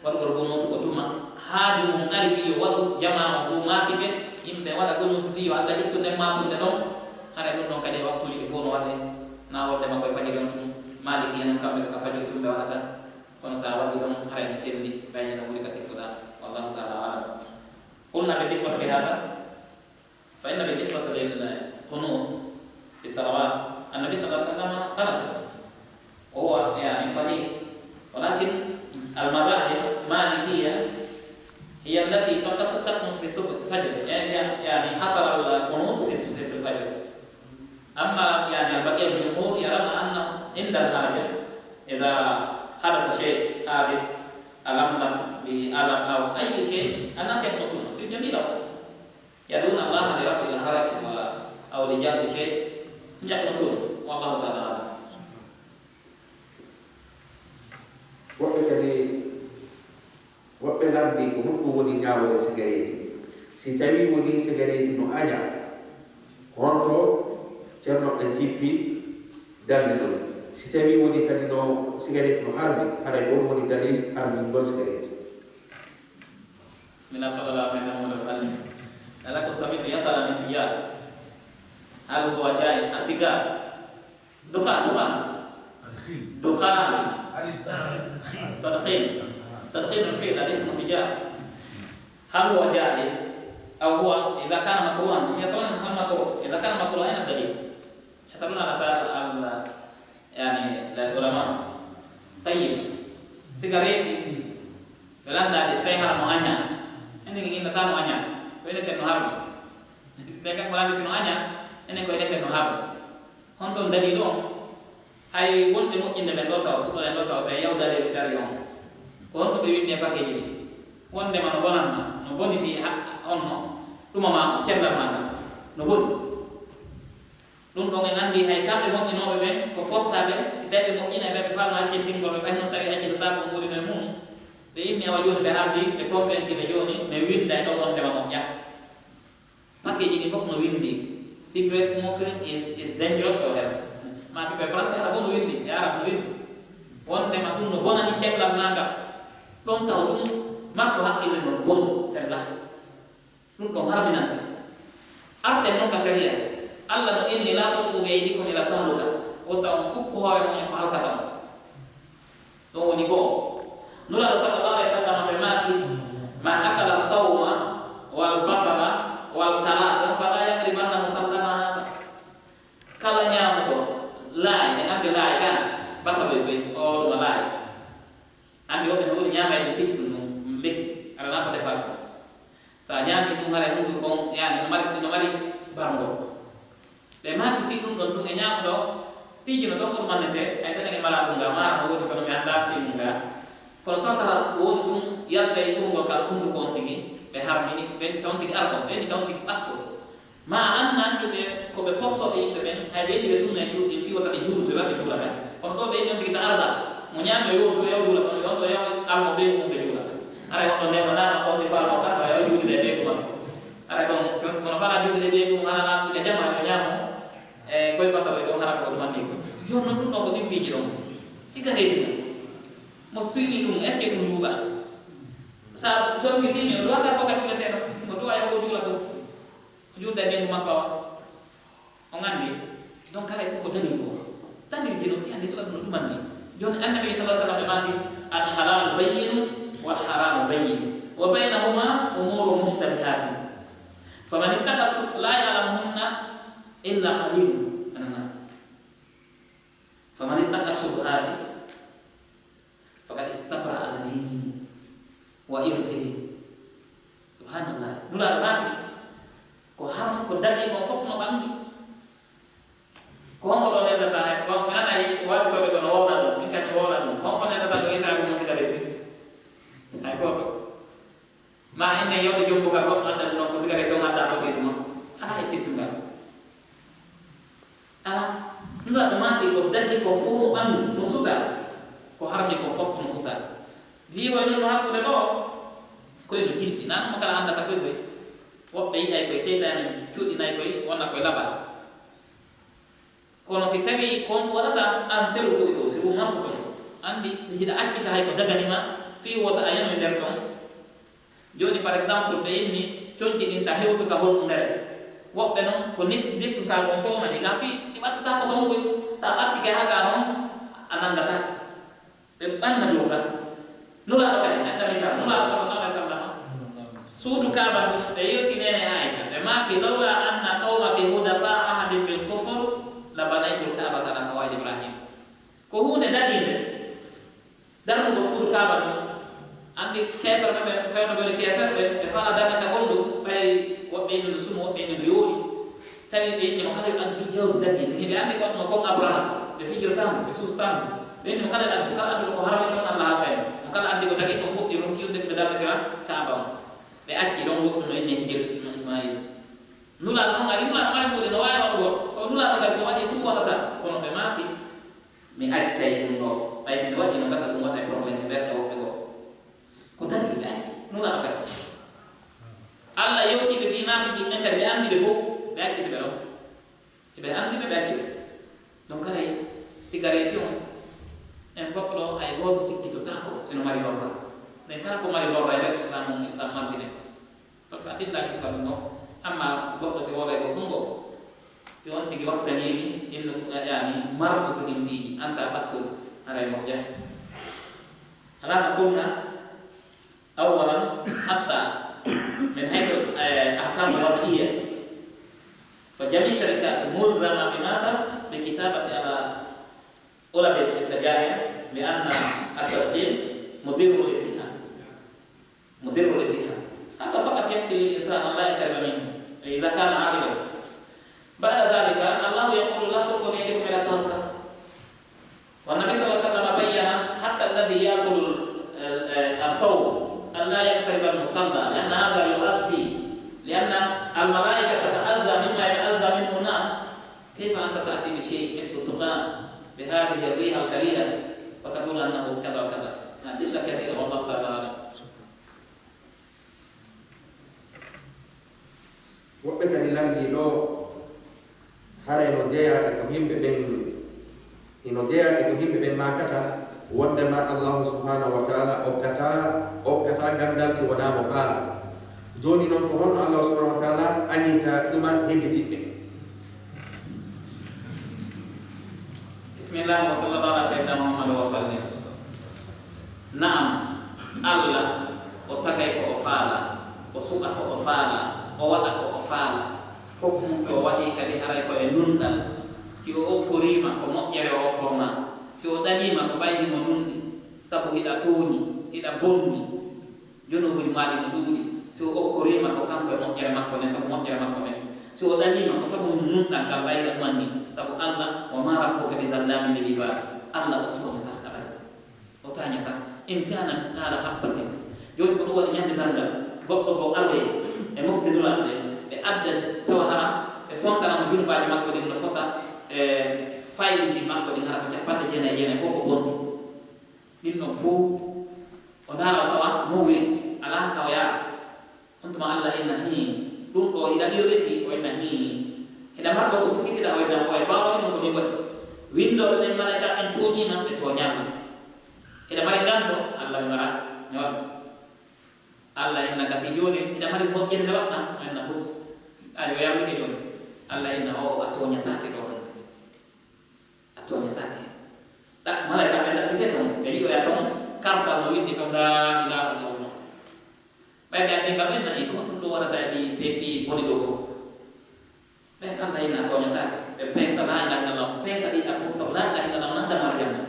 Waɗugol kunuutu ko tuma haaju mum ari fii yo waɗu, jamaa on fow maapike, yimɓe waɗa kunuutu fii yo Alla ittu nden maakunde ɗon. Haray ɗum ɗon kadi e waktuuji ɗi fow no waɗee. Naa wonde makko e fajiri on tun, Maaliki en on kamɓe ko ka fajiri tun ɓe waɗata. Kono si a waɗii ɗon, haray mi selli, ɓay no ɓuri ka tikkuɗaa. Wallahu ta'ala a'lam. قلنا بالنسبة لهذا، فإن بالنسبة للقنوت في الصلوات، النبي صلى الله عليه وسلم قنت، وهو يعني صحيح، ولكن المذاهب المالكية هي التي فقط تقنت في الصبح، الفجر، يعني، يعني حصر القنوت في، في الفجر. أما يعني البقية الجمهور يرون أن عند الحاجة، إذا حدث شيء حادث، ألمت بألم أو أي شيء، الناس يقنطون في جميع الأوقات، يدعون الله لرفع الحرج و-، أو لجلب شيء، يقنطون، والله تعالى أعلم. Woɓɓe kadi Harmi ko honɗum woni ñaawoore sigareeti? Si tawii wonii sigareeti no aña, honto Ceerno en jippi dalli ɗum? Si tawii wonii kadi no sigareeti no harmi, haray ko ɗum woni dalil harmingol sigareeti. بسم الله، صلى الله على سيدنا محمد وسلم. لعلكم سمعتم يسأل عن السجار. هل هو جائز؟ السجار. دخان، دخان. دخان. تدخين. تدخين الفعل، الاسم سجار. هل هو جائز؟ أو هو، إذا كان مكروها، هم يسألون هل مكروه؟ إذا كان مكروه، أين الدليل؟ يسألون على سائر ال-، يعني، العلماء. طيب، sigareeti, ɓe lanndaaɗi si tawii hara no aña. Enen en inndataa no aña. Ko inneten no harmi. Si tawii kanko lannditi no aña, enen ko inneten no harmi. Honto dalil on? Hay wonde moƴƴinde men ɗo tawa, fuɗɗoren ɗo tawa, tawi yahudaade e sariya on. Ko honɗum ɓe winndi e pakeeji ɗi? Wondema no bonanma, no boni fii ha-, on no, ɗuma ma, cellal ma ngal, no boni. Ɗum ɗon en anndi hay kamɓe moƴƴinooɓe ɓen ko forsaaɓe, si tawii ɓe moƴƴinay ɓe, ɓe faalno accittingol ɓe, ɓay non tawi accitataako nguurino e mum, ɓe inni awa jooni ɓe haaldi, ɓe convainci ɓe jooni, ɓe winnday ɗon wondema moƴƴa. Pakeeji ɗin fof no winndi, cigarette smoking is, is dangerous for health. Ma si ko e français, hara fof no winndi, e arab no winndi. Wondema ɗum no bonani cellal ma ngal. Ɗon taw ɗum makko haqqille no bon sella. Ɗum ɗon harminante. Arten non ka sharia. Allah no inni, "La tulqu bi aydikum ila tahluka." Wota on ukku hoore mon e ko halkata on. Ɗum woni go'o. Nulaaɗo sallallahu alaihi wasallam ɓe maaki, "Man akala thawma wal basala wal kalata fala yaqribanna musallana hada." Kala ñaamuɗo laay, en anndi laay kan, basaloy koy, o ɗuma laay. Anndi woɓɓe no woni ñaama e ɗum keccum ɗum, lekki, alaa ko defaa ko. So a ñaami ɗum, haray hunnduko on, yaani, no mari, no mari barngol. Ɓe maaki fii ɗum ɗon tun e ñaamuɗo, piiji no ton ko ɗum annete, hay so en e mala ɗum ga, maara no woodi kono mi anndaa fii mum ga. Kono tawtara ko woni tun yalta e ɓurngol ka hunnduko on tigi, ɓe harmini, ɓen ton tigi argo, ɓen ton tigi ɓatto. Ma a anndaa yimɓe ko ɓe forsooɓe yimɓe ɓen, hay ɓe inni ɓe sunna e cuuɗi ɗin fii wota ɓe juulu to ɓe juula kan. Kono ɗo ɓe inni on tigi ta arda, mo ñaami o yowtu, o yaw juula kono yo on ɗo yaw almo ɓe mum ɓe juula. Haray on ɗo newno naama ko on ɗi faalno kan, o yaw juuɗude e ɓeygu makko. Haray ɗon, si on, kono faalaa juuɗude e ɓeygu mum, hara naatude ka jama, yo ñaamo, e koye basal e ɗon, hara ko ɗum anndi ko. Yo non ɗum ɗon ko ɗin piiji ɗon. Sigareeti ɗum. Mo suyni ɗum, est-ce que ɗum luuɓa? Sa, so fi fii mi, o duwa kar ko ka juuletee ɗon. Mo duwa yo ko juula to. Ko juulde e ɓeygu makko awa. On anndi, donc, haray ɗum ko dalil ko. Dalil ji no, ɓe anndi suka ɗum no ɗumanni. Jooni, Annabi sallallahu alaihi wasallam ɓe maaki, "Al halalu bayyinun, wal haramu bayyin, wa baynahuma umurun mushtabihatun. Faman ittaqa shu-, la ya'lamuhunna illa qalilun minan nas. Faman ittaqa shubuhati faqad istabra'a li dinihi wa irdihi." Subhanallah. Nulaaɗo maaki, ko haram, ko dagi kon fof no ɓangi. Ko honko ɗo neldata hay? Ko mi nanay waɗitooɓe ko no wowla ɗum, min kadi mi wowla ɗum. Ko honko neldata ko Isa ko mum sigareeti? Hay gooto. Ma inne yewde jombugal goɗɗo adda ɗum ɗon ko sigareeti on adda to fii ɗum. Alaa e teddungal. Alaa. Nulaaɗo maaki ko dagi ko fof no ɓangi, no suta. Ko harmi ko fof no suta. Wiiwoy non no hakkunde ɗo, koy no jilɓi. Naa ɗum mo kala anndata koy koy. Woɓɓe yi'ay koy, seytaane cuɗinay koy, wonna koy labal. Kono si tawii ko on waɗata, an selu ko ɗo, si ɗum martuto, anndi hiɗa accita hay ko dagani ma, fii wota a yanoy nder ton. Jooni, par exemple, ɓe inni, conci ɗin ta hewtu ka holmundere. Woɓɓe non, ko nis-, nisfu saa on towna ɗi, ka fii ɗi ɓattata ko ton koy. Sa ɓattike haa ka non, a nanngataa. Ɓe ɓanna dow ka. Nulaaɗo kadi, adda misal, Nulaaɗo sallallahu alaihi wasallam, suudu Kaaba ndun, ɓe yewti neene Aisha, ɓe maaki, "Lawla anna qawmaki hudatha ahadin bil kufr, la banaytul Ka'bata ala qawaid Ibrahim." Ko huunde dadiinde, darnugol suudu Kaaba ndun. Anndi keeferɓe ɓe, fewndo ɓe woni keeferɓe, ɓe faala darnitagol ndu, ɓay woɓɓe ina ndu sumo, woɓɓe ina ndu yoori. Tawi ɓe inni mo kala yo addu jawdi dagi, hiɓe anndi ko waɗno kon Abraha, ɓe fijirtaa mo, ɓe suustaa mo. Ɓe inni mo kala yo addu, kala adduɗo ko harmi ton Allah halkay mo. Mo kala addi ko dagi kon goɗɗi ronki ɗum de ɓe darnitira Kaaba on. Ɓe acci ɗon goɗɗum no inni Hijir Isma-, Ismail. Nulaaɗo on ari, Nulaaɗo mari mbuuɗe no waawi waɗugol. Ko Nulaaɗo kadi so waɗi fof so waɗata. Kono ɓe maaki, mi accay ɗum ɗo. Ɓay si mi waɗi no gasa ɗum waɗa e problème e ɓerɗe woɓɓe goo. Ko dagi ɓe acci. Ɓe anndi ɓe fof, ɓe acciti ɓe ɗon. Ɓe anndi ɓe, ɓe acci ɓe. Donc, haray sigareeti on, en fof ɗo, hay gooto sikkitotaako si no mari lorra. Nden kala ko mari lorra e nder Islam on, Islam mardine. Parce que a dilla gis ka ɗum ɗon. Amma goɗɗo si wooway ko ɗum ɗo, yo on tigi wattaniini, innu, yani, martu so ɗin piiji, anta ɓattu, haray moƴƴa. Alaa no ɗum na, أولا، حتى من حيث، آه، أحكام وضعية، فجميع الشركات ملزمة بماذا؟ بكتابة على علب السجاير بأن التدخين مضر للصحة. مضر للصحة. هذا فقط يكفي للإنسان أن لا يقترب منه إذا كان عاقلا. بعد ذلك الله يقول: لا تلقوا بأيديكم إلى التهلكة. والنبي صلى الله عليه وسلم بين حتى الذي يأكل ال-، ال-، الثوب أن لا يقترب المصلى، لأن هذا يؤذي، لأن الملائكة تتأذى مما يتأذى منه الناس. كيف أنت تأتي بشيء مثل الدخان بهذه الريحة الكريهة وتقول أنه كذا وكذا؟ أدلة كثيرة، والله تعالى أعلم. Woɓɓe kadi lanndii ɗoo, haray no jeyaa e ko yimɓe ɓen, hino jeyaa e ko yimɓe ɓen maakata, wonndema Allaahu subhaanahu wa taala okkataa, okkataa ganndal si wonaa mo faala. Jooni non, ko honno Allaahu subhaanahu wa taala añinta tuma hedditiiɓe? Bismillah, wa sallallahu ala sayyidina Muhammad wa sallim. Naam, Allah o tagay ko o faala, o suɓa ko o faala, o waɗa ko o faala. Fof mum si o waɗii kadi haray ko e nunɗal. Si o okkoriima ko moƴƴere o okkormaa, si o ɗaliima ko ɓay himo nunɗi, sabu hiɗa tooñi, hiɗa bonni. Junuubuuji maa ɗi no ɗuuɗi. Si o okkoriima ko kanko e moƴƴere makko nden, sabu moƴƴere makko nden. Si o ɗaliima ko sabu nunɗal ngal ɓay himo ɗumanni. Sabu Allah, wa maa rabbuka bi zallamin lil ibaad. Allah o tooñataa abada. O tooñataa. In kaana mithqaala habbatin. Jooni ko ɗum waɗi ñande darngal, goɗɗo goo aroyee e mofte Nulaaɗo ɗen, ɓe adda tawa hara ɓe fontana mo junubaaji makko ɗin no fota e fayliiji makko ɗin hara ko cappanɗe jeenayi e jeenayi fof ko bonɗi. Ɗin ɗon fow o ndaara o tawa no weli, alaa ka o yaara. On tuma Allah inna, hii, ɗum ɗoo hiɗa ɗirliti, o inna, hii, hiɗa marɗo ko sikkitiɗa, o inna, o e baawani ɗum ko min waɗi. Winndooɓe ɓen, malaykaaɓe ɓen tooñiima, ɓe tooñaama. Hiɗa mari nganto? Allah, mi maraa, mi waɗa. Allah inna, gasi jooni, hiɗa mari moƴƴere nde waɗɗaa? O inna, fus. Ay, o yarlike jooni. Allah inna, oo, a tooñataake ɗoo hannde. A tooñataake. Ɗa, malaykaaɓe ɗaɓɓitee ton, ɓe yi'oya ton, kartal no winndi ton, laa ilaaha illallah. Ɓay ɓe anndi ngam en na'i, ko ɗum ɗum waɗata e ɗi, ɗi, ɗi boni ɗoo fof. Ɓen Allah inna a tooñataake. Ɓe peesa laa ilaaha illallah, peesa ɗi ɗa fof, sabu laa ilaaha illallah naada mo aljanna.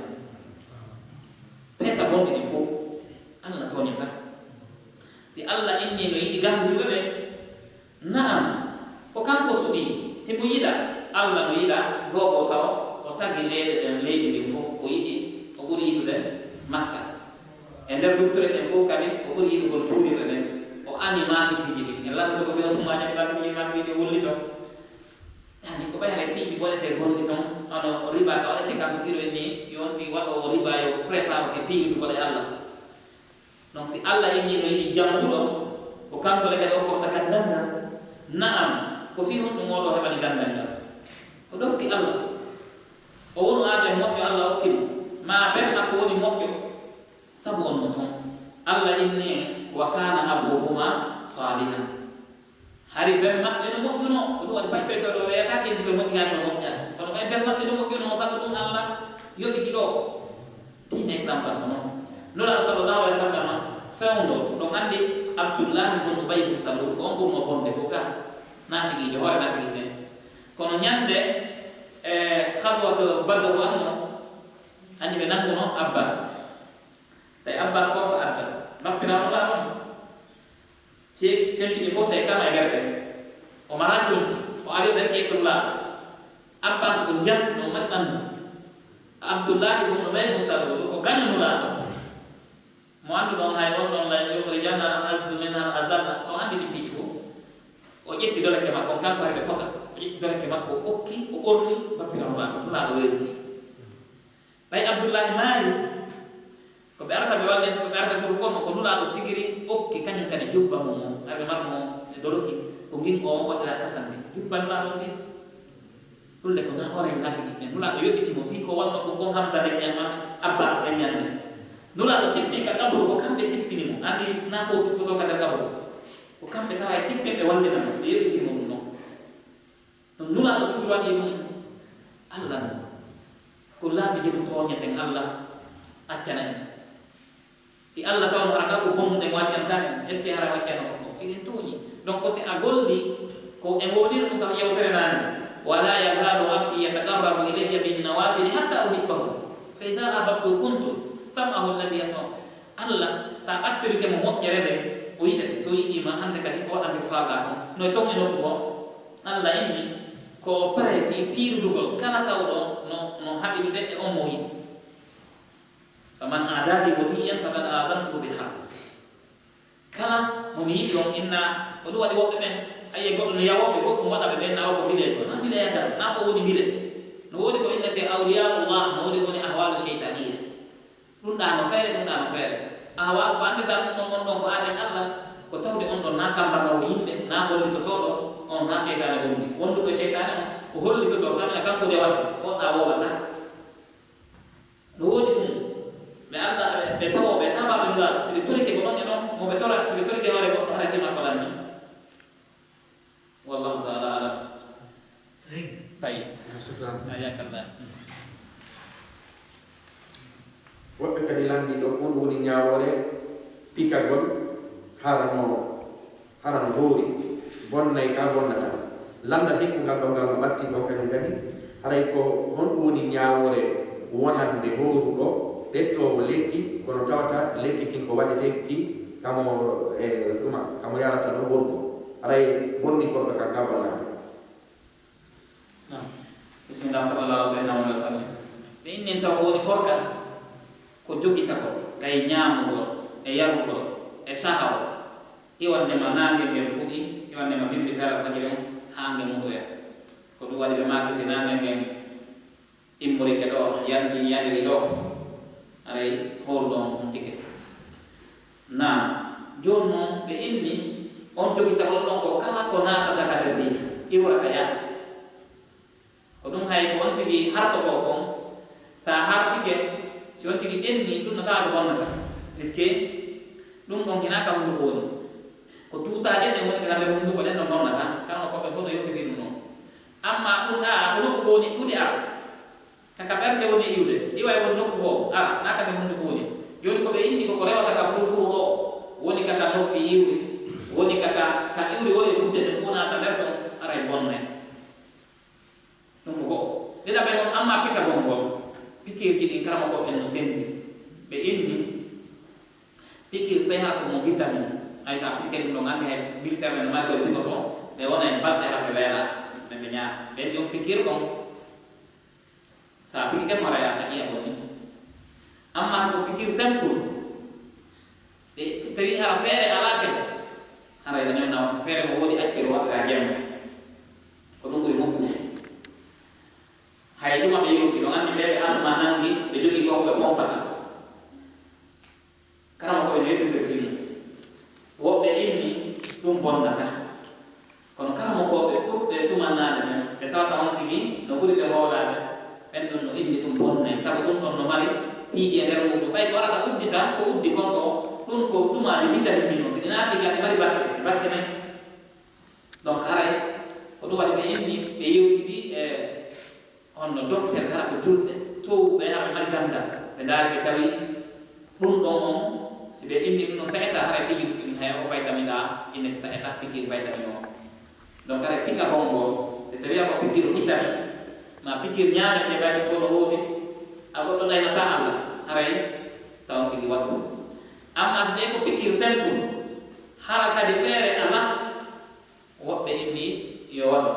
Peesa bonɗi ɗin fof, Allah tooñataa. Si Allah inni no yiɗi gannduɗo ɓe ɓen, Na'am, ko kanko suɓii, himo yiɗa. Allah no yiɗa, ɗoo o tawa, o tagi leyɗe ɗen, leydi ndin fof, o yiɗi, o ɓuri yiɗude Makka. E nder luttuɗe ɗen fof kadi, o ɓuri yiɗugol cuuɗirɗe ɗen. O añi maakitiiji ɗin. En lanndito ko fewndo tuma añani maakitiiji, maakitiiji ɗin wullito. Yani, ko ɓay haray piiji waɗetee gonɗi ton, hono riba ka waɗetee kanko tiro en nii, yonti waɗoowo riba yo prépare fii piiridugol e Allah. Donc, si Allah inni no yiɗi jannguɗo, ko kanko le kadi okkorta ganndal ngal. Na'am, ko fii honɗum oo ɗoo heɓani ganndal ngal? O ɗofti Allah. O wonu aaden moƴƴo Allah okki mo. Maa ben makko woni moƴƴo. Sabu on no ton. Allah inni, wa kaana abuhuma saalihan. Hari ben maɓɓe no moƴƴuno, ko ɗum waɗi paypay koy ɗo weyata ke jiɓe moƴƴa ko moƴƴa. Kono ɓay ben maɓɓe no moƴƴuno, sabu ɗum Allah yoɓiti ɗo. Diina Islam kan ko non. Nulaaɗo sallallahu alaihi wasallam fewndo ɗon anndi Abdullahi bun Ubay bun Salul, ko on ɓurno bonde fof ka naafiqiijo, hoore naafiqiiɓe ɓen. Kono ñande e Ghazwat Badr wanno, anndi ɓe nannguno Abbas. Tawi Abbas fof so adda, bappiraawo Nulaaɗo on. Ceeki, cenkini fof sey kama e gere ɗen. O maraa conci, o ari o darike yeeso Nulaaɗo. Abbas ko jan, no mari ɓanndu. Abdullahi bun Ubay bun Salul, ko gaño Nulaaɗo. Mo annduɗon hay on ɗon la yukhrijanna al-azzu minha al-azalla. On anndi ɗi piiji fof. O ƴetti doleke makko, on kanko hay ɓe fota. O ƴetti doleke makko, o okki, o ɓorni, bappira Nulaaɗo. Nulaaɗo welti. Ɓay Abdullahi maayi, ko ɓe arata ɓe wallen, ko ɓe arata soru kon, ko Nulaaɗo tigiri okki, kañum kadi jubba mum on, aɓe marmo e doloki, Ko ngin o waɗira kasan ni. Jubban ma ɗon de. Ɗum le ko na hoore mi nafi ɗiɗɗe. Nulaaɗo yoɓiti mo fii ko wonno ko kon Hamza nden ñan ma, Abbas nden ñan nden. Nulaaɗo tippi ka qabru, ko kamɓe tippini mo. Anndi na fow tippoto ka nder qabru. Ko kamɓe tawa e tippen ɓe wallina mo. Ɓe yoɓiti mo ɗum non. Ɗum Nulaaɗo tun waɗi ɗum Allah non. Ko laabi je ɗum tooñeten Allah accana en. Si Allah tawno hara kala ko bonnuɗen waccanta en, est-ce que hara waccano ko? Eɗen tooñi. Donc si a golli ko e wonir ɗum kam yewtere nani. ولا يزال عبدي يتقرب إلي بالنوافل حتى أحبه فإذا أحببته كنت سمعه الذي يسمع. Allah, sa ɓattorike mo moƴƴere nde, o yiɗete. So yiɗima hannde kadi o waɗante ko faalɗa kon. No e ton e nokku goo, Allah inni ko o pare fii piirlugol kala tawɗo no, no haɓirude e on mo o yiɗi. فمن عادى لي وليا فقد آذنته بالحرب. Kala mo mi yiɗi on inna, ko ɗum waɗi woɓɓe ɓen, ayi e goɗɗo no yawooɓe goɗɗum waɗa ɓe ɓen, na o ko mbileejo, na mbileyagal, na fof woni mbile. No woodi ko innetee awliyaullah, no woodi ko woni ahwalu sheytaniya. Ɗum ɗa no feere, ɗum ɗa no feere. Ahwalu ko anndirta ɗum ɗon, on ɗon ko aaden Allah, ko tawde on ɗon na kambanoowo yimɓe, na hollitotooɗo, on na sheytaane wonndi. Wonduɗo e sheytaane on, o hollitotoo famina kanko de waɗde, o ɗa wowlata. No woodi ɗum, ɓe annda, ɓe, ɓe tawooɓe e sahaabaaɓe Nulaaɗo, si ɓe torike ko ɗon e ɗon, mo ɓe tora, si ɓe torike hoore goɗɗo, haray fii makko lanni. Wallahu taala alam. Tayyib. Shukran. Hayyakallah. Woɓɓe kadi lanndi ɗo, ɗum woni ñaawoore pikagol, hara no Hara no hoori, bonnay ka bonnata. Lanndal hikkungal ɗo ngal no ɓatti ɗo kañum kadi. Haray ko honɗum woni ñaawoore wonande hooruɗo ƴettoowo lekki, kono tawata lekki kin ko waɗetee ki kamo, e, ɗuma, kamo yarata no honɗum? Haray bonni korka kan ka bonnaade. Naam. Bismillah, sallallahu alaihi wa sallam. Ɓe innin taw ko woni korka, ko jogitagol, kay ñaamugol, e yarugol, e sahawol. Iwannde ma naange ngen fuɗi, iwannde ma bimbi feere alfajiri on, haa nge mutoya. Ko ɗum waɗi ɓe maaki si naange ngen immorike ɗo, yan-, yaniri ɗo, haray hooruɗo on huntike. Naam, jooni non ɓe inni, on jogitagol ɗon ko kala ko naatata ka nder leydi, iwra ka yaasi. Ko ɗum hay ko on tigi hartotoo kon, sa hartike, si on tigi ɓenni, ɗum no tawa ko bonnata. Puisque ɗum ɗon hinaa ka hunduko woni. Ko tuutaaje ɗen woni ka nder hunduko ɗen ɗon bonnata, kala ko ɓe fof no yewti fii ɗum ɗon. Amma ɗum ɗa, ko nokku ko woni iwde ara. Ka, ka ɓernde woni iwde, iwa e won nokku goo, ara, naa ka nder hunnduko woni. Jooni ko ɓe inni ko, ko rewata ka furguru oo, woni ka, ka noppi iwri, woni ka, ka, ka iwri oo e gudde ɗen fof naata nder ton, aray bonnay. Ɗum ko go'o. Ɗiɗaɓel on, amma pikagol ngol, pikirji ɗin karamokooɓe ɓen no senndi. Ɓe inni, pikir so tawii hara ko mo vitamine, hay so a pikike ɗum ɗon, anndi hay militaire ɓen no mari koye pikotoo, ɓe wona e balɗe hara ɓe weelaaka, ɓe, ɓe ñaama. Ɓen ɗum pikir on, Sa pikike mo, haray a taƴi a bonni. Amma si ko pikir simple, e si tawii hara feere alaa kadi, haray ina ñonna on, si feere mo woodi accir waɗira jemma. Ko ɗum ɓuri moƴƴude. Hay ɗuma ɓe yewti, no anndi ɓe ɓe asma nangi, ɓe jogii ko ɓe pompata. Karamokooɓe no yettude fii mum. Woɓɓe inni ɗum bonnataa. Kono karamokooɓe ɓurɓe ɗumannaade ɓen, ɓe tawata on tigi no ɓuri ɓe hoolaade, ɓen ɗon no inni ɗum bonnay. Sabu ɗum ɗon no mari piiji e nder muuɗum. Ɓay ko arata uddita, ko uddi kon ɗoo, ɗum ko ɗumaaji vitamine ɗin on. Si ɗi naati ka, ɗi mari batte, ɗi battinay. Donc, haray ko ɗum waɗi ɓe inni, ɓe yewtidi e Honno docteur kala ko julɓe, toowuɓe, aɓe mari ganndal, ɓe ndaari, ɓe tawi ɗum ɗon on, si ɓe inni ɗum ɗon taƴata, haray piiji luttuɗi ɗin, hay o vitamine A innete taƴata, pikiir vitamine o. Donc, haray pikagol ngol, si tawii ko pikiir vitamine, ma pikiir ñaametee, ɓay ɗum fof no woodi, a goɗɗo ɗaynataa Allah, haray tawon tigi waɗu. Amma si tawii ko pikiir simple, hara kadi feere alaa, Woɓɓe inni yo waɗu.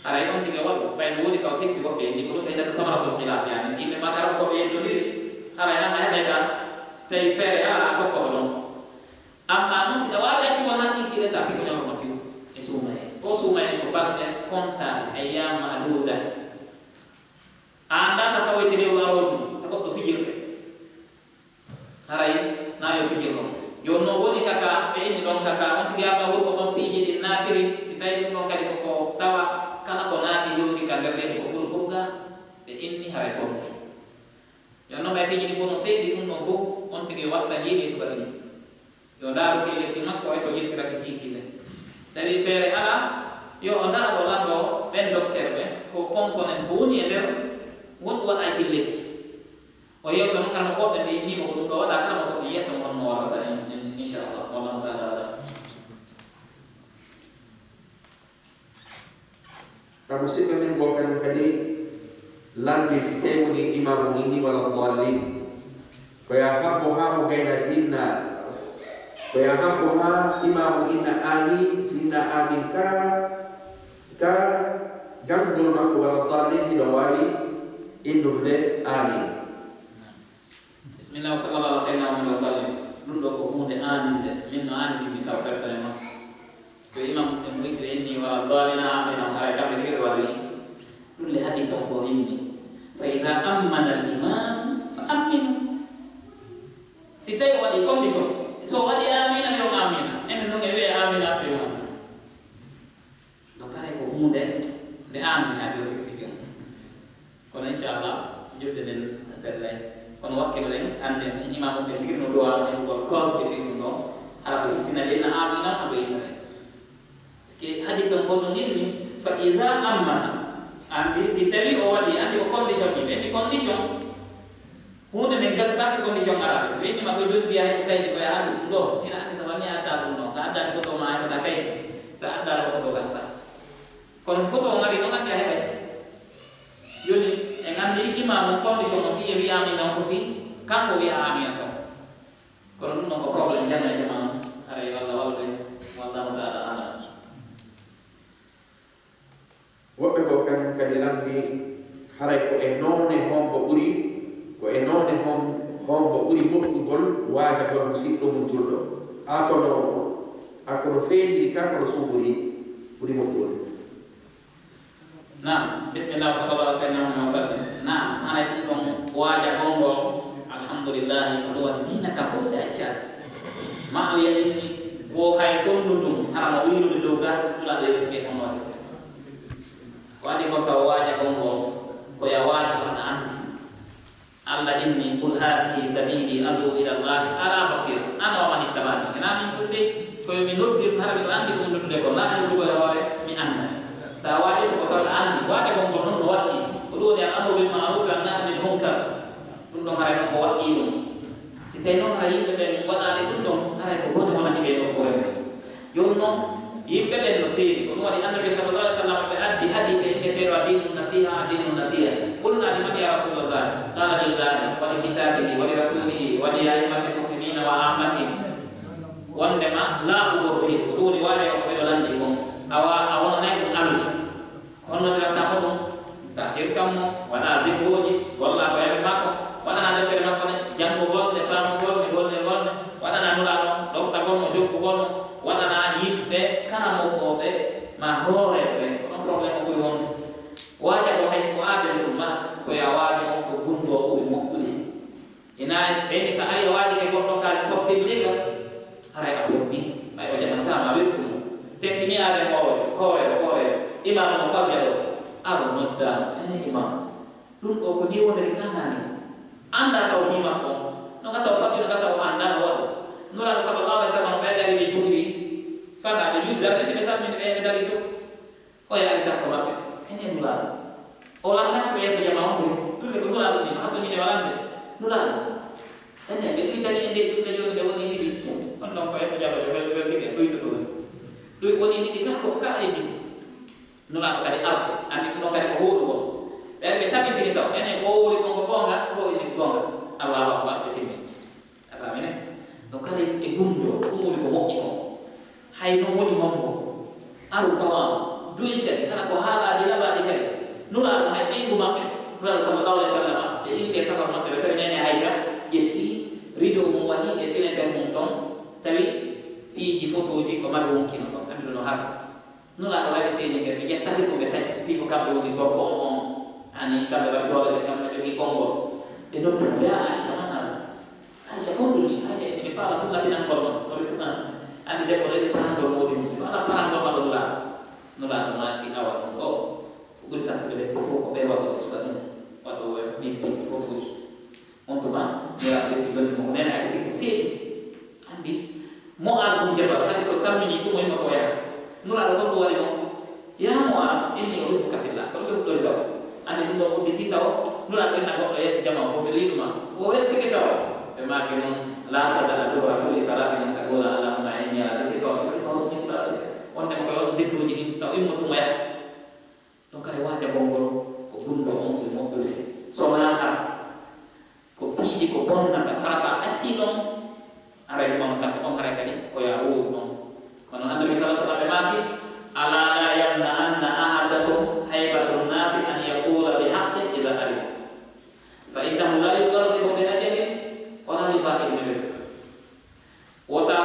Haray on tigi waɗu. Ɓay no woodi kaw tippi woɓɓe inni ko ɗum ɓe innata samaratul khilaaf, yaani si yimɓe ma karamokooɓe yennondiri, haray an a heɓay ka si tawii feere alaa a tokkoto ɗon. Amma non si ɗa waawi accugo haa kiikiiɗe ta piko ñalorma fiw e suumayee. O suumayee ko balɗe kontaale, ayyaam ma'duudaat. A anndaa sa tawoyte lewru aroru ndun, ta goɗɗo fijirde. Haray na yo fijir ɗon. Jooni noon woni kaka, ɓe inni ɗoon kaka, on tigi yahata hurgo ɗoon piiji ɗin naatiri, si tawii ɗum ɗoon kadi ko ko tawa, kala ko naati hewti ka nder leydi ko fulɓurga, ɓe inni haray bonɗi. Jooni noon ɓay piiji ɗin fof no seedi ɗum ɗoon fof, on tigi yo watta jiiɗi e suka ɗin. Yo ndaaru ki lekki makko e to yettiraki kiikiiɗe. Si tawii feere alaa, yo o ndaaro lanndoowo ɓeen dokteer ɓe, ko konkonen ko woni e nder, wonɗum waɗa e ki lekki. O yewta noon kala mo goɗɗo ɓe innii mo ko ɗum ɗo waɗa, kala mo goɗɗo yiyata mo honno warrata en, en, inchallah. Wallahu taala alam. Ka musidɗo men goo kañum kadi lanndi si tawii woni imaamu inni wala dallin. Ko ya habbo haa mo gayna si inna, ko ya habbo haa imaamu inna amin, si inna amin ka, ka janngol makko wala dallin hiɗo waawi inndude amin. Bismillah, wa sallallahu ala sayyidina Muhammad wa sallim. Ɗum ɗo ko huunde aaninde. Min no aanidinmi taw personnellement. Ko imam en Misri inni wala daalina, amin, on haray kamɓe tigi ɓe waɗi. Ɗum le hadis on ko inni. Fa ida ammana al imam fa aminu. Si tawi o waɗi condition, so o waɗi amina, yo amina. Enen ɗum e wiye amina, après imam. Donc, haray ko huunde nde aanini haa ɓe tigi tigi on. Kono inchallah, julde nden sellay. Kono wakkilo ɗen, annden ɗum imam on ɓe tigi no duwa heɓugol cause ɓe fii ɗum ɗo. Hara ɓe hittina ɓe inna amina, aɓe inna ɓe. Parce que hadis on ko ɗum inni, fa ida ammana. Anndi si tawi o waɗi, anndi ko condition ni, ɓe inni condition. Huunde nden gasta si condition araade. Si ɓe inni ma ko jooni fiya heɓu kaydi ko ya anndu ɗum ɗo. Ina anndi so wanni adda ɗum ɗon. So addani photo ma heɓata kaydi. So addani photo gasta. Kono so photo on ari, on anndi a heɓay. Jooni, en anndi imam on condition o fii e wiya amina on ko fii, kanko wiya amina tan. Kono ɗum ɗon ko problème janno e jama on. Haray yo Allah wallu en. Wallahu taala alam. Woɓɓe goo kañum kadi lanndi, haray ko e noone hombo ɓuri, ko e noone hom-, hombo ɓuri moƴƴugol waajagol musiɗɗo mum julɗo. A kono, a kono feeñiri ka, kono suuɓori ɓuri moƴƴugol. Naam, bismillah, wa sallallahu ala sayyidina Muhammad wa sallam. Naam, haray ɗum ɗon waajagol ngol, alhamdulillahi, ko ɗum waɗi diina ka fof ɓe accaani. Ma o yahinni, wo hay sondu ɗum, hara mo wiirude dow ga, tula ɗo yewtike on waɗirte. Ko adi ko taw waajagol ngol, ko ya waaju ana anndi. Allah inni, "Qul haadhihi sabiili ad'uu ila Llaahi alaa basiira, ana wa man ittaba'anii." Ena min tun dey, ko yo mi noddir, hara miɗo anndi ko mi noddude ko, naa e noddugol e hoore, mi annda. So a waajoto ko taw aɗa anndi, waajagol ngol noon no waɗɗii. Ko ɗum woni al amru bil ma'ruufi wan nahyi anil munkar. Ɗum ɗon haray noon ko waɗɗii ɗum. Si tawi noon hara yimɓe ɓen waɗaali ɗum ɗon, haray ko bone wonani ɓe nokkuure nden. Jooni noon, yimɓe ɓen no seeri. Ko ɗum waɗi Annabi sallallahu alaihi wasallam ɓe addi hadiise inneteeɗo addiinu nasiha, addiinu nasiha. Qulna liman ya Rasulallah? Qala lillahi, wa li kitabihi, wa li rasulihi, wa li a'immati muslimina wa ammati. Wondema laaɓugol reedu, ko ɗum woni waade ko ɓeɗo lanndi kon. Awa, a wonanay ɗum Allah. Ko on noddiranta mo ɗum, ta sirkan mo, waɗa dikruuji, golla ko yaɓi makko, waɗana deftere makko ne, janngugol ne, faamugol ne, gol ne, gol ne, waɗana Nulaaɗo on, ɗoftagol mo, jokkugol mo, waɗana yimɓe karamokooɓe ma hooreeɓe ɓen. Ko ɗon problème o ɓuri wonde. Waajagol hay so ko aaden tun ma, ko ya waajo on ko gunndoo ɓuri moƴƴude. Ina ɓeyni so ari o waajike goɗɗo ka ko public, haray a bonni, ɓay o jaɓantaama a wirtu mo. Tentini aade hoore, hoore, hoore, imam o falja ɗo, aro noddaama, ene imam. Ɗum ɗo ko ni woniri kanani. Annda taw fi makko on. No gasa o falji, no gasa o annda o waɗo. Nulaaɗo sallallahu alaihi wasallam ɓe dari ɓe juuli, fana ɓe juuli, dari ɓe salmini ɓe, ɓe dari to. O yaari takko maɓɓe, enen Nulaaɗo. O lanndaaki ko yeeso jamaa on ɓuri. Ɗum ne ko Nulaaɗo ni, no hatto ñine walande. Nulaaɗo. Enen ɓe ɗuytani en de ɗum ne jooni nde woni ɗiɗi. On ɗon ko yetto Jallo ɓe wel-, weltike, ɗuytoto woni. Ɗum woni ɗiɗi ka ko ka e ɗiɗi. Nulaaɗo kadi arte. Anndi ɗum ɗon kadi ko huuɗugol. Ɓen ɓe tabitini taw. Enen ko o woni kon ko goonga, ko o inni ko goonga. Allahu akbar, ɓe timmi. A faamine? Donc, kala e gumdo, ɗum woni ko moƴƴi kon. Hay non woni hombo? Aru tawaama, duyi kadi, hara ko haalaaji labaaɗi kadi. Nulaaɗo hay ɓeyngu maɓɓe, Nulaaɗo sallallahu alaihi wasallam, ɓe itti e safar maɓɓe, ɓe tawi neene Aisha ƴetti rido mum waɗi e fenêtre mum ton, tawi piiji fotooji ko mari wonkino ton, anndi ɗum no hara. Nulaaɗo waɗi seeni ɓe, ɓe ƴettali ko ɓe taƴi, fii ko kamɓe woni gorko on on. Ani kamɓe waɗi doole ɓe, kamɓe jogii konngol. Ɓe noddu mo, "Yaa Aisha, man hada?" Aisha, ko ɗum ni? Aisha inni, "Mi Faala ɗum labinangol mon, kono ɓe tana anndi debbo ɗo yiɗi parangol mawɗi mum. Faala parangol ma ɗo Nulaaɗo. Nulaaɗo maaki awa ɗum ɗo, ko ɓuri sattude debbo fof ko ɓe waɗuɓe suka ɗum, waɗuɓe min pin fof tuuti. On tuma, Nulaaɗo ƴetti jonni mo, ko neene Aysa tigi seediti. Anndi, Mu'aaz bun Jabal, hari so salmini tuma immoto yaha. Nulaaɗo ko ɗum waɗi mo, "Yaa Mu'aaz, inni uhibbuka fillah." Ko ɗum ɓe huɗɗori taw. Anndi ɗum ɗon udditi taw, Nulaaɗo inna goɗɗo yeeso jamaa fof, "Miɗo yiɗu ma." O weltike taw. Ɓe maaki noon, "La tada'anna dubura kulli salaatin an taqula, Allahumma inni ala dhikrika wa shukrika wa husni ibadatika." Wonde mo koye waɗde zikruuji ɗin, taw immo tuma yaha. Donc, kadi waajagol ngol ko gunndoo on ɓuri moƴƴude. So wonaa hara ko piiji ko bonnata, hara so a accii ɗon, haray ɗum wonata ko ɗon, haray kadi ko yo a woowu ɗon. Kono Annabi sallallahu alaihi wasallam ɓe maaki, "Ala la yamna'anna ahadakum haybatu nnasi an yaqula bi haqqin idha alima. Fa innahu la yudarribu bi ajalin wa la yuba'idu bi rizq." Wota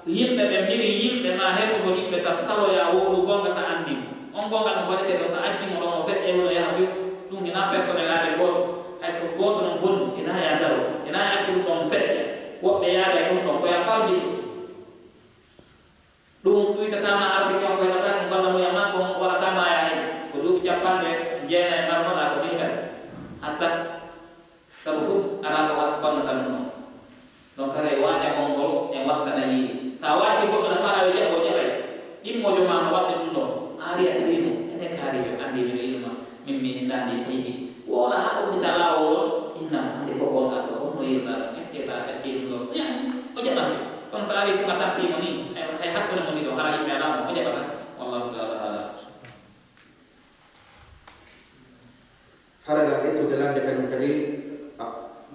yimɓe ɓe mbiri yimɓe ma hertugol yimɓe ta saloya wowlu goonga sa anndi mo. On goonga ɗum waɗetee ɗon sa accii mo ɗon o feƴƴe huno yaha few. Ɗum hinaa personnel aade gooto. Hay so ko gooto non bonni, hinaa ya daro, hinaa ya accu ɗum ɗon feƴƴa. Woɓɓe yaada e ɗum ɗon, ko ya farjito. Ɗum ɗuytataama arsike on ko heɓataa ko golla mo yama ko warataama ya hen. So ko duuɓi capanɗe jeenayi marnoɗaa ko ɗin kadi. Hatta Sabu fus alaa ko wa-, bonnata ɗum ɗon. Donc, haray waajagol ngol en wattana yiide. So a waajii goɗɗo na faala yo jaɓo, o jaɓay. Ɗimmoojo ma no waɗde ɗum ɗon. A ari a tawi mo, ene kaari yo anndi miɗo yiɗi ma. Min mi indaani piiji. Woola haa uddita laawol ngol, inna mo, hannde ko goonga ɗo, on no yiɗirɗaa ɗum. Est-ce que so a accii ɗum ɗon? Yani, o jaɓante. Kono so a ari tuma tappii mo ni, hay, hay hakkunde mon ɗiɗo, hara yimɓe alaa ɗon, o jaɓata. Wallahu ta'ala a'lam. Hara la ƴettude lande kañum kadi, a,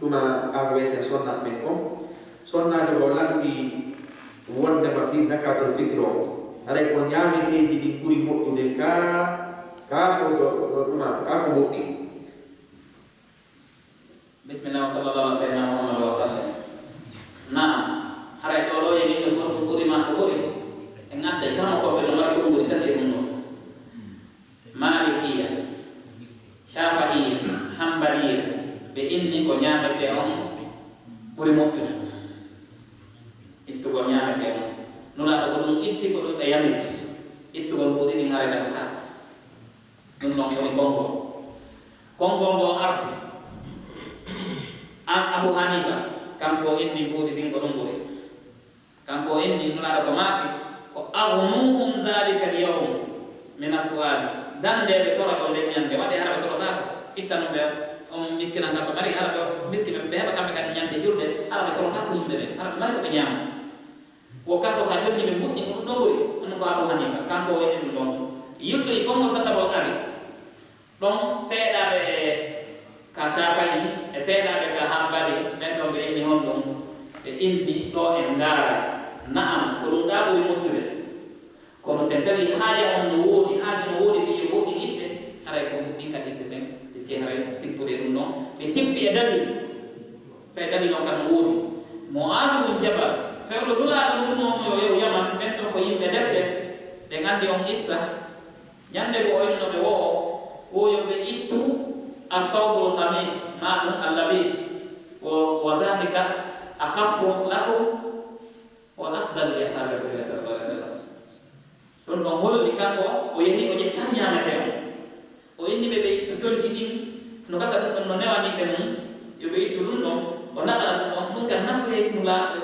ɗuma ar wiyeten sonna men kon. Sonnaade ko lanndi wondema fii zakatul fitri o, haray ko ñaameteeji ɗin ɓuri moƴƴude ka, ka ko ɗo, ɗo ɗuma, ka ko moƴƴi. Bismillah, wa sallallahu ala sayyidina Muhammad wa sallam. Naam, haray ɗo ɗo e yimɓe ko ɗum ɓuri ma ko ɓuri. En adday kamo ko ɓe no mari ko ɗum ɓuri tati e ɗum ɗo. Maalikiya, Shaafa'iya, Hambaliya, ɓe inni ko ñaametee on ɓuri moƴƴude. Ittugol ñaametee on. Nulaaɗo ko ɗum itti, ko ɗum ɓe yamiri. Ittugol mbuuɗi ɗin haray ɗaɓɓataako. Ɗum ɗon woni konngol. Konngol ngol arti. An Abu Hanifa, kanko o inni mbuuɗi ɗin ko ɗum ɓuri. Kanko o inni Nulaaɗo ko maaki, ko, "Aghnuhum dhalika al-yawm min as-su'ali." Dannde ɓe toragol nden ñande, waɗi hara ɓe torotaako. Ittanon ɓe on miskinan ka ko mari, hara ɓe miski ɓe, ɓe heɓa kamɓe kadi ñande julde, hara ɓe torotaako yimɓe ɓe, hara ɓe mari ko ɓe ñaama. Wo kanko sa jonni ɓe mbuɗɗi ko ɗum ɗon ɓuri, on ko Abu Hanifa, kanko o inni ɗum ɗon. Yiltoyi konngol tatabol ari. Ɗon seeɗaaɓe e ka Shaafa'i, e seeɗaaɓe ka Hanbali, ɓen ɗon ɓe inni honɗum? Ɓe inni ɗo en ndaara. Na'am, ko ɗum ɗaa ɓuri moƴƴude. Kono sen tawi haaja on no woodi, haaju no woodi fii yo goɗɗi itte, haray ko ɗum ɗin kadi itteten, puisque haray tippude ɗum ɗon. Ɓe tippi e dalil. Tawi dalil on kan no woodi. Mu'aaz bun Jabal, fewndo Nulaaɗo ɗum on yo yew Yaman, ɓen ɗon ko yimɓe defte, ɓe nganndi on qissa. Ñande goo o inni no ɓe wo'o, wo yo ɓe ittu as-sawbul khamis, ma ɗum al-labis, wo, wa dhalika akhaffu lakum wa afdal li ashabi Rasulillah sallallahu alaihi wasallam. Ɗum ɗon holli kanko o yehi o ƴettaani ñaametee on. O inni ɓe ɓe ittu conci ɗin, no gasa ɗum ɗon no newani ɓe mum, yo ɓe ittu ɗum ɗon, o naɓana ɗum ɗon, ɗum kan nafoyay Nulaaɗo,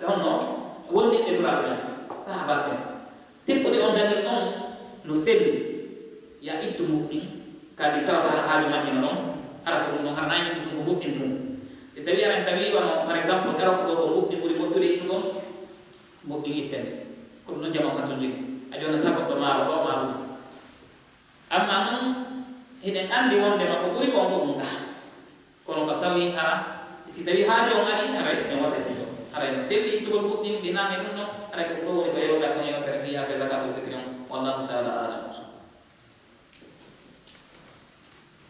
honno wondiɓɓe Nulaaɗo ɓen, sahaabaaɓe ɓen. Tippude on dalil on no selli, ya ittu mbuɗɗin, kadi tawata hara haaju majji no ɗon, hara ko ɗum ɗon, hara nayi ɗum ko mbuɗɗin tun. Si tawi aɗa tawi wano, par exemple, Erop ɗo ko mbuɗɗin ɓuri moƴƴude ittugol, mbuɗɗin ittende. Ko ɗum ɗon jamaa kan to jogii. A jonnata goɗɗo maaro ɗo, maaro ɗum. Amma non, hiɗen anndi wondema ko ɓuri kon ko ɗum ɗaa. Kono ko tawi hara, si tawi haaju on ari, haray en waɗay ɗum ɗo. Haray no selli ittugol mbuɗɗin, ɗi naan e ɗum ɗo, haray ko ɗum ɗo woni ko yewta kon yewtere fii affaire zakatul fitri on. Wallahu ta'ala a'lam.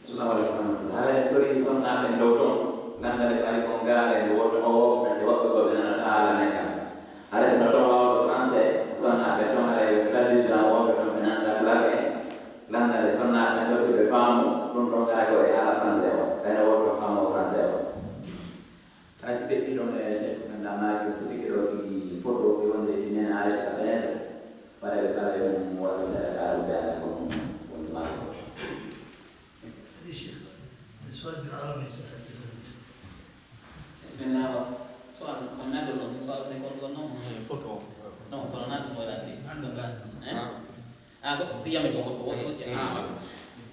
Assalamu alaikum warahmatullahi. Haray en tori sonnaaɓe dow ton, gandale ko ari kon gaare nde woto o wokka nde woɓɓe goo ɓe nanata haala men kan. Haray so no ton waawɗo français, sonnaaɓe ton haray ɓe traduise an woɓɓe ton ɓe nanata pulaar en. Gandale sonnaaɓe ɗo ɓe faamu ɗum ɗon gaare ko e haala français o. Ɓayno woto faamu français o. Haray si feƴƴi ɗon e Cheikh men Dannaki, so Ko an, ko an naatol ɗon, so a ɗum e kon ɗon, non? Eh, foto on. Non, kono naatol mo waɗande. An ɗon ka? Eh? Ah. Ah, ko fiyam e kon, ko, ko, ko, eh, ah, eh.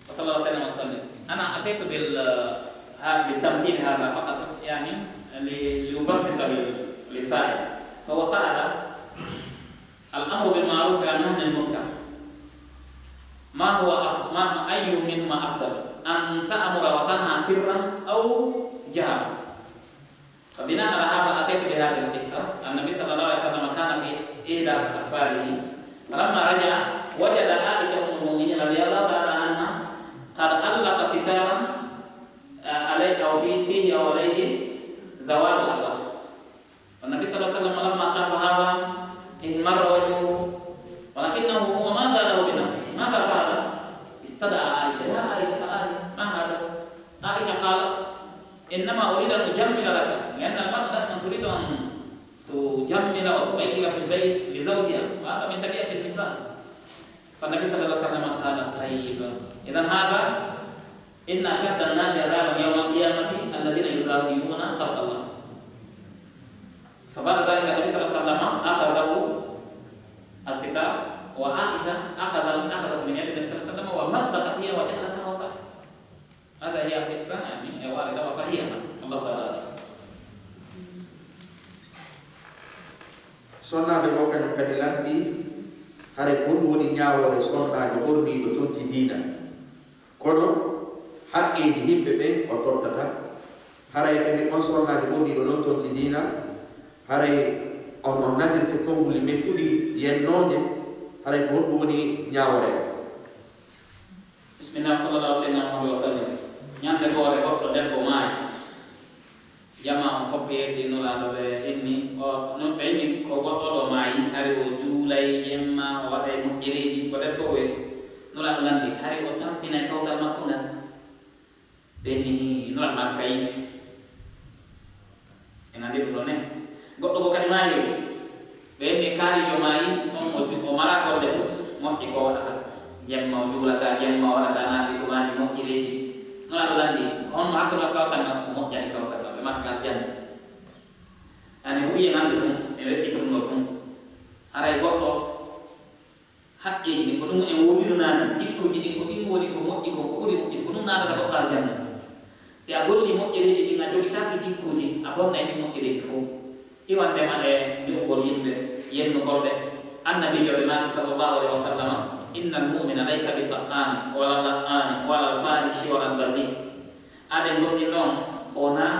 Wa sallallahu alaihi wa sallam. أنا أتيت بال-، ها-، بالتمثيل هذا فقط، يعني، ل-، لأبسط لل-، للسائل. فهو سأل: الأمر بالمعروف والنهي عن المنكر، ما هو أف-، ما، أي منهما أفضل؟ أن تأمر وتنهى سرا أو جهرا؟ فبناء على هذا أتيت بهذه القصة. النبي صلى الله عليه وسلم كان في إحدى أسفاره، فلما رجع وجد عائشة أم المؤمنين رضي الله تعالى عنها قد علق ستارا، آه، عليه أو في-، فيه أو عليه زواج الأرواح. فالنبي صلى الله عليه وسلم لما شاف هذا احمر وجهه، ولكنه هو ما زاله بنفسه. ماذا فعل؟ استدعى عائشة: يا عائشة، تعالي، ما هذا؟ عائشة قالت: إنما أريد أن أجمل لك، لأن المرأة دائما تريد أن تجمل وتغير في البيت لزوجها، وهذا من طبيعة النساء. فالنبي صلى الله عليه وسلم قال: طيب، إذن هذا، إن أشد الناس عذابا يوم القيامة الذين يضاهئون خلق الله. فبعد ذلك النبي صلى الله عليه وسلم أخذه الستار، وعائشة أخذ، أخذت من يد النبي صلى الله عليه وسلم ومزقت هي وجعلتها وسط. هذا هي القصة، يعني، واردة وصحيحة. الله تعالى أعلم. Sonnaaɓe goo kañum kadi lanndii, haray ko honɗum woni ñaawoore sonnaajo ɓorniiɗo conci diina? Kono haqqeeji yimɓe ɓen o tottata. Haray kadi on sonnaajo ɓorniiɗo non conci diina, haray on, on nanirte konnguli mettuɗi yennooje, haray ko honɗum woni ñaawoore? Bismillah, sallallahu alaihi wa sallam. Ñannde woore goɗɗo debbo maayi. Jamaa on fof yeetii Nulaaɗo, ɓe inni, o, no, ɓe inni ko goɗɗo ɗo maayi, hari o juulay jemma, o waɗay moƴƴereeji, ko debbo oye. Nulaaɗo lanndi, hari o tampinay kawtal makko ngal. Ɓe inni, Nulaaɗo maaki ka yiite. En anndi ɗum ɗo ne. Goɗɗo ko kadi maayoyi. Ɓe inni kaarijo maayi, on o, o mara golle fof, moƴƴi ko waɗata. Jemma o juulata, jemma o waɗata naafiqumaaji moƴƴireeji. Nulaaɗo lanndi, ko honno hakkunde makko kawtal ngal? O moƴƴani kawtal ngal, ɓe makka aljanna. Ani ko fiyen hannde tun, e weɓɓi tun ɗo tun. Haray goɗɗo, haqqeeji ɗin, ko ɗum en wowlino naane, jikkuuji ɗin, ko ɗin woni ko moƴƴi kon, ko ɓuri moƴƴude, ko ɗum naatata goɗɗo aljanna. Si a golli moƴƴereeji ɗin, a jogitaaki jikkuuji, a bonnay ɗin moƴƴereeji fof. Iwande ma e ñu'ugol yimɓe, yennugol ɓe. Annabiijo ɓe maaki, sallallahu alaihi wa sallam, "Innal mu'mina laysa bi ta'aani, wala la'aani, wala fahishi, wala bazi." Aden gonɗin ɗon, ko wonaa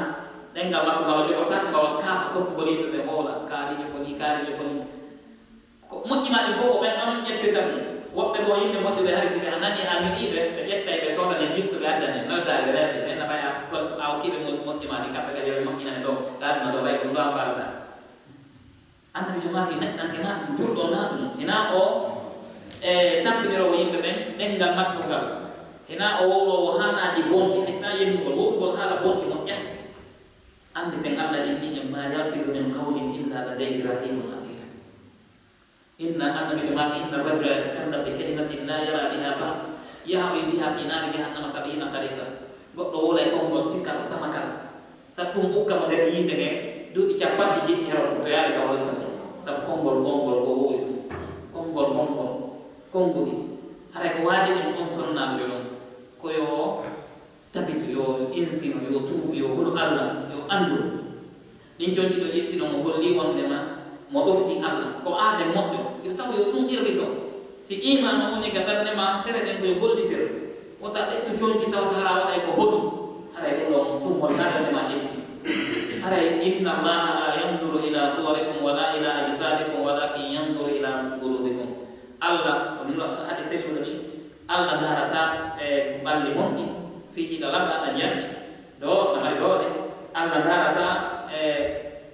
ɗenngal makko ngal o jogotaako, ngal kaafa soppugol yimɓe ɓe, hoola, kaariijo ko nii, kaariijo ko nii. Ko moƴƴi maa ɗin fof, ko ɓen ɗon ƴettita ɗum. Woɓɓe goo yimɓe moƴƴuɓe, hari si ɓe a nanii a ñu'ii ɓe, ɓe ƴettay ɓe soodane gift ɓe addane, nodda ɓe rende, ɓe na ɓay a kol-, a okkii ɓe mo-, moƴƴi maa ɗin, kamɓe kadi yo ɓe moƴƴinane ɗoo, ka aduna ɗoo, ɓay ko ɗum ɗoo an faalata. Annabiijo maaki neɗɗanke naa ɗum, julɗo naa ɗum, hinaa o, e, tampiniroowo yimɓe ɓen, ɗenngal makko ngal. Hinaa o wowloowo haalaaji bonɗi, hay sinaa yennugol, wowlugol haala bonɗi moƴƴaa. Annditen Allah inni en, "Ma yalfizu min qawlin illa ladayhi raqibun atid." Inna, Annabiijo maaki, "Inna rajula yatakallam bi kalimatin la yara biha ba'sa, yahwi biha fi nari jahannama sab'ina kharifa." Goɗɗo wowlay konngol, sikka ko samakal. Sabu ɗum ukka mo nder yiite nge duuɓi capanɗe jeeɗiɗi hara fof, to yaade ka o yottata. Sabu konngol bonngol ko wowli tun. Konngol bonngol, konnguɗi. Haray ko waajibi on sonnaajo ɗon, ko yo tabitu, yo insino, yo tuubu, yo hulu Allah, yo anndu. Ɗin conci ɗo ƴetti ɗon, o holli wondema mo ɗofti Allah. Ko aaden moƴƴo, yo taw yo ɗum qirrito. Si iimaan on woni ka ɓernde maa, tere ɗen ko yo gollitir. Wota ƴettu conci taw to hara waɗay ko boni. Haray ɗum ɗon, ɗum wonaa ɓernde maa ƴetti. Haray, "Inna Allaha la yanzuru ila suwarikum wala ila ajsadikum walakin yanzuru ila qulubikum." Allah, ko ɗum ɗo haɗi sellude ni, Allah ndaarata e ɓalli mon ɗi, fii hiɗa laɓa, aɗa ñanɗi, ɗo aɗa mari doole. Allah ndaarata e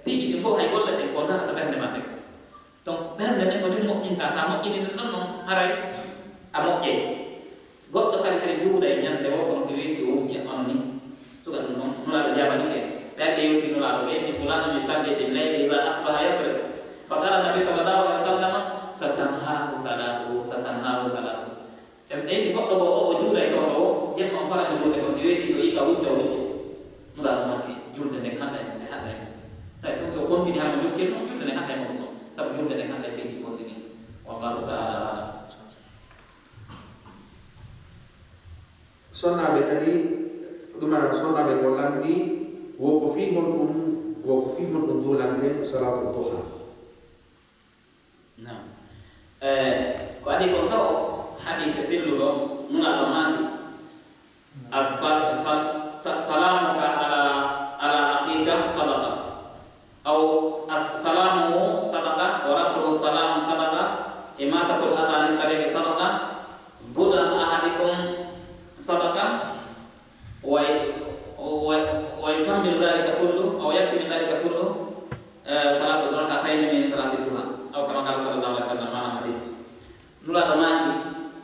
piiji ɗin fof, hay golle ɗen, ko ndaarata ɓernde maɓɓe. Donc, ɓernde nden ko ɗum moƴƴinta, sa moƴƴini ɗum ɗon non, haray a moƴƴay. Goɗɗo kadi hari juulay ñande woo, kono si weeti o wujja, hono ni. Suka ɗum noon, Nulaaɗo jaabanike. Ɓe ari ɓe yewti Nulaaɗo, ɓe inni, "Fulaanun yusalli fil layli, iza asbaha yasriq." Fa qaala Nabi sallallahu alaihi wa sallam, "Satanhahu salatuhu, satanhahu salatuhu." Ɓe, ɓe inni, "Goɗɗo goo o, o juulay sondo o, jemma o faray mo juulde, kono si weeti so yii ka wujja, o wujja." Nulaaɗo maaki, "Julde nden haɗay mo, nde haɗay mo." Tawi tun so Ɗomtini hara mo jokkirno, julde nden haɗɗay mo ɗum ɗon. Sabu julde nden haɗɗay piiji bonɗi ɗin. Wallahu ta'ala a'lam. Sonnaaɓe kadi, ɗum ara sonnaaɓe ko lanndi, wo ko fii honɗum, wo ko fii honɗum juulante salaatul duha? Naam. Eh, ko adii kon taw hadiise selluɗo, Nulaaɗo maaki, "As-sal-, sal-, ta-, salaamuka ala, ala akhiika sadaqa." Aw as-, salaamuhu sadaqa, wa radduhu salaam sadaqa, imatatul adha anit tariqi sadaqa, bud'atu ahadikum sadaqa, wa, wa, wa yukammilu dhalika kullu, aw yakfi min dhalika kullu, eh, salatu rak'atayn min salati duha, aw kama qala sallallahu alaihi wasallam, maana hadis. Nulaaɗo maaki,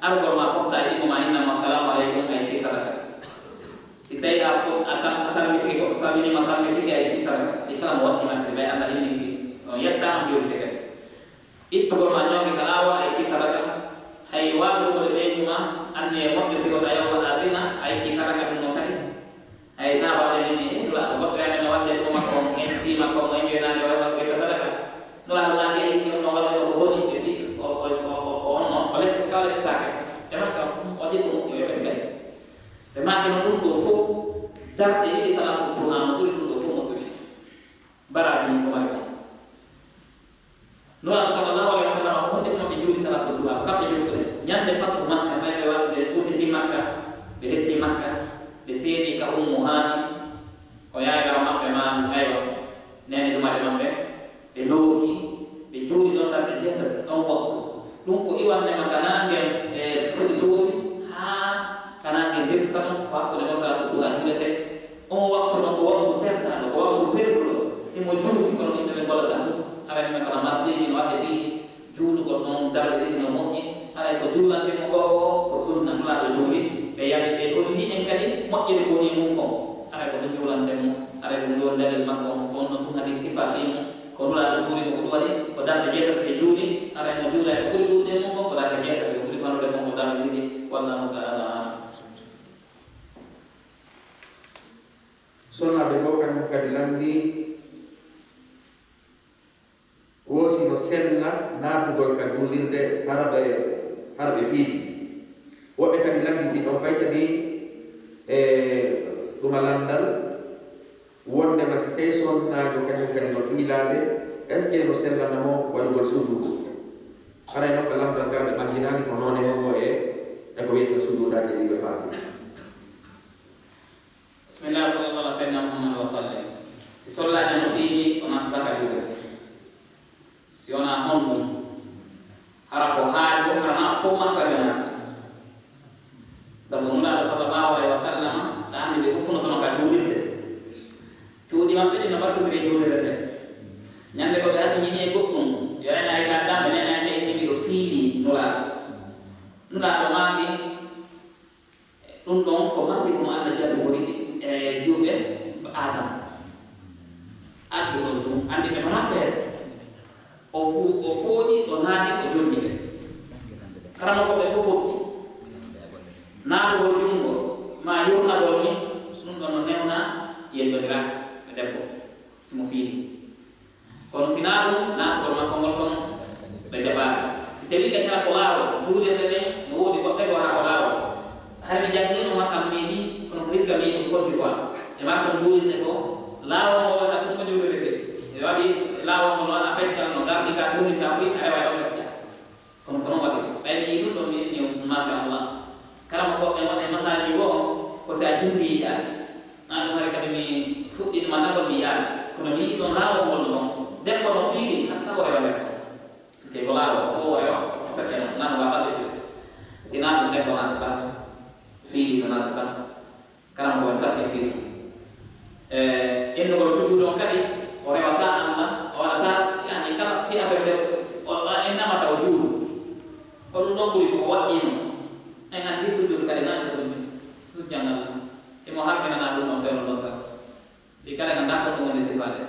argol ma fotta e ɗimmo ma, inna mo assalamu aleykum, a itti sadaka. Si tawi a fo-, a sal-, a salmitike goɗɗo, salminiima, salmitike, a itti sadaka. Fii kala mo waɗɗii ma kadi, ɓay Allah inni si on yettaama, hiwrite kadi. Ittugol ma ñooge ka laawol, a itti sadaka. Hay waɗugol e ɓeyngu ma, anniye moƴƴo fii wota yawta a zina, a itti sadaka ɗum non kadi. Hay sahaabaaɓe ɓen inni, "Eh, Nulaaɗo, goɗɗo e amen no waɗde ɗum makko on, en fii makko on, en joynaade o heɓa ƴetta sadaka." Nulaaɗo maaki, "Eyi, si on no waɗde no ko boni?" Ɓe mbi, o, o, o, o, o, on no, o lettiti ka o lettitaake. E makka, o waɗi ko moƴƴi, o yoɓete kadi. Ɓe maaki no ɗum ɗoo fof, darɗe ɗiɗi salatu duha no ɓuri ɗum ɗoo fof moƴƴude. Baraaji mum ko mari kon. Nulaaɗo sallallahu alaihi wasallam, o holli tuma ɓe juuli salatu duha, kamɓe julɓe. Ñande fatu Makka, ɓay ɓe wa-, ɓe udditi Makka, ɓe hetti Makka, ɓe seedi ka Ummu Haani, ko yaayiraawo maɓɓe ma, aywa, neene ɗumaajo maɓɓe, ɓe looti, ɓe juuli ɗon darɗe jeetati, ɗon waktu. Ɗum ko iwannde ma ka naange, e, fuɗi toori, haa ka naange dirtata ɗon, ko hakkunde ɗon salatu duha juuletee. On waktu ɗon ko waktu tertaaɗo, ko waktu perduɗo. Himo juuti kono yimɓe ɓe gollata fus. Haray yimɓe kono marseeji no waɗde piiji, juulugol ɗon darɗe ɗiɗi no moƴƴi. Haray ko juulante mo goo ko, ko sunna Nulaaɗo juuli. Ɓe yami, ɓe holli en kadi moƴƴere ko woni e mum kon. Haray ko ɗum juulante mo. Haray ko ɗum ɗon dalil makko. Ko on ɗon tun hadis sifa fii mum. Ko Nulaaɗo juuli mo ko ɗum waɗi. Ko darɗe jeetati ɓe juuli. Haray mo juula e ko ɓuri ɗuuɗde e mum kon ko darɗe jeetati. Ko ɓuri fannude kon ko darɗe ɗiɗi. Wallahu ta'ala a'lam. Sonnaaɓe goo kañum kadi lanndii, wo si no sella naatugol ka juulirde hara ɓe, hara ɓe fiili. Woɓɓe kadi lannditii ɗon fay kadi e ɗuma lanndal, wonndema si tawi sonnaajo kañum kadi no fiilaade, est-ce que no sellana mo waɗugol sujuudu? Haray non ka lanndal gaa ɓe ɓannginaali ko noone wo e, e ko wiyetee sujuudaaji ɗi ɓe faati. Bismillah, sallallahu ala sayyidina Muhammad wa sallim. Si sonnaajo no fiili, o naatata ka juulirde. Si wonaa honɗum, hara ko haaju, hara maa fof makko e naata. Sabu Nulaaɗo sallallahu alayhi wa sallam, ɗa anndi ɓe uffunotono ka juulirde. Cuuɗi maɓɓe ɗin no ɓattondiri e juulirde nde. Ñande ko ɓe hatonjini e goɗɗum, yo neene Aysa addan ɓe, neene Aysa inni miɗo fiili Nulaaɗo. Nulaaɗo maaki, Ɗum ɗon ko masiibo mo Allah jarribori e jiwɓe Aadama. Addu ɗon tun, anndi ɓe mbaɗa feere. O pu-, o pooɗi, o naati, o jonni ɓe. Karamokooɓe fof fotti. Naatugol junngo, maa yurnagol ni, ɗum ɗon no newna yeddondiraaka e debbo, si mo fiili. Kono si naa ɗum, naatugol makko ngol ton ɓe jaɓaaka. Si tawii kadi hara ko laawol, juulirde nde no woodi goɗɗe goo hara ko laawol. Hari mi janngiino masal nii nii, kono ko hikka mi yi'i ɗum Côte d'Ivoire. E maa kon juulirde ko laawol ngol waɗa tun ko juulirde seɗɗi. Ɓe waɗi laawol ngol waɗa peccal no gardi ka tuuninta fuy, a rewa e ɗo pecca. Kono ko non waɗi. Ɓay mi yi'i ɗum ɗon mi inni, machallah. Karamokooɓe won e masaaji goo, ko si a jinndi yi'aali. Naa ɗum hari kadi mi fuɗɗiino mannagol mi yi'aali. Kono mi yi'i ɗon laawol ngol no ɗon. Debbo no fiili, hatta o rewa debbo. Parce que ko laawol, ko o rewa, o feƴƴa, naa no waɗata feƴƴude. Si naa ɗum debbo naatata, fiili no naatata. Karamokooɓe sakkiti fii ɗum. E innugol sujuudu on kadi, o rewataa Allah, o waɗataa, yani, kala fii affaire nde o, o, o innama taw juulu. Ko ɗum ɗon ɓuri ko o waɗɗiino. En anndi sujuudu kadi nan ko sujju, sujjangal. Himo harminanaa ɗum ɗon feewndo ɗon tan. Ɓe kala en anndaa ko ɗum woni sifaade.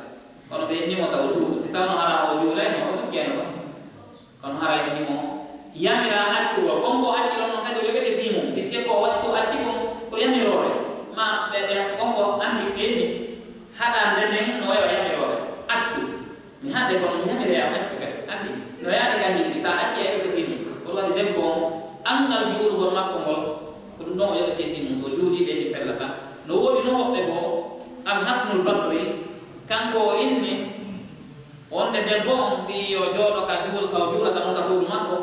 Kono ɓe inni mo taw juulu. Si tawno hara o juulayno, o sujjayno ɗon. Kono haray himo yamiraa accugol. Kon ko acci ɗon non kadi o yoɓete fii mum. Puisque ko o waɗi so acci kon ko yamiroore. Ma ɓe, ɓe, kon ko anndi ɓe inni. Haɗa nde nden no wayi o yamiroore. Accu. Kono mi yamire ya accu kadi. Anndi, no yaade ka njiɗi, sa acci a yoɓete fii mum. Ko ɗum waɗi debbo on, anngal juulugol makko ngol, ko ɗum ɗon o yoɓete fii mum. So juuli ɓe mi sellata. No woodi non woɓɓe goo, Al Hasanul Basri, kanko o inni, wonde debbo on fii yo jooɗo ka juul-, ka o juulata non ka suudu makko.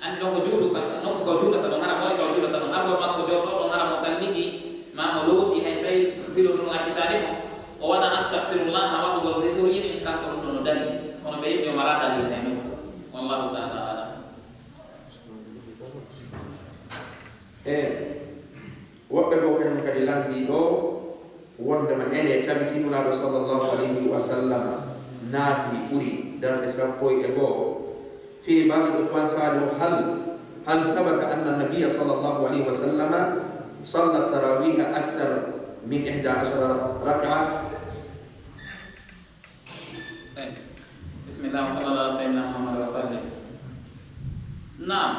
Anndi ɗon ko juulu ka, nokku ka o juulata ɗon, hara mo waɗi ka o juulata ɗon. Argol makko jooɗo ɗon, hara mo salligi, maa mo looti, hay so tawi filo ɗum accitaali mo. O waɗa astagfirullah, waɗugol zikruji ɗin, kanko ɗum ɗon no dañi. Kono ɓe yimɓe o mara dalil hay nokku. Wallahu ta'ala alam. E woɓɓe goo kañum kadi lanndii ɗoo, wonndema ene tabiti Nulaaɗo sallallahu alayhi wa sallam naafi ɓuri darɗe sappo e goo. Fii baadi Usmaan Saalihu, hal, hal sabata anna nabiyya sallallahu alayhi wa sallam salla tarawiha akthar min ihda ashara raka'a? طيب. بسم الله وصلى الله على سيدنا محمد وسلم. نعم،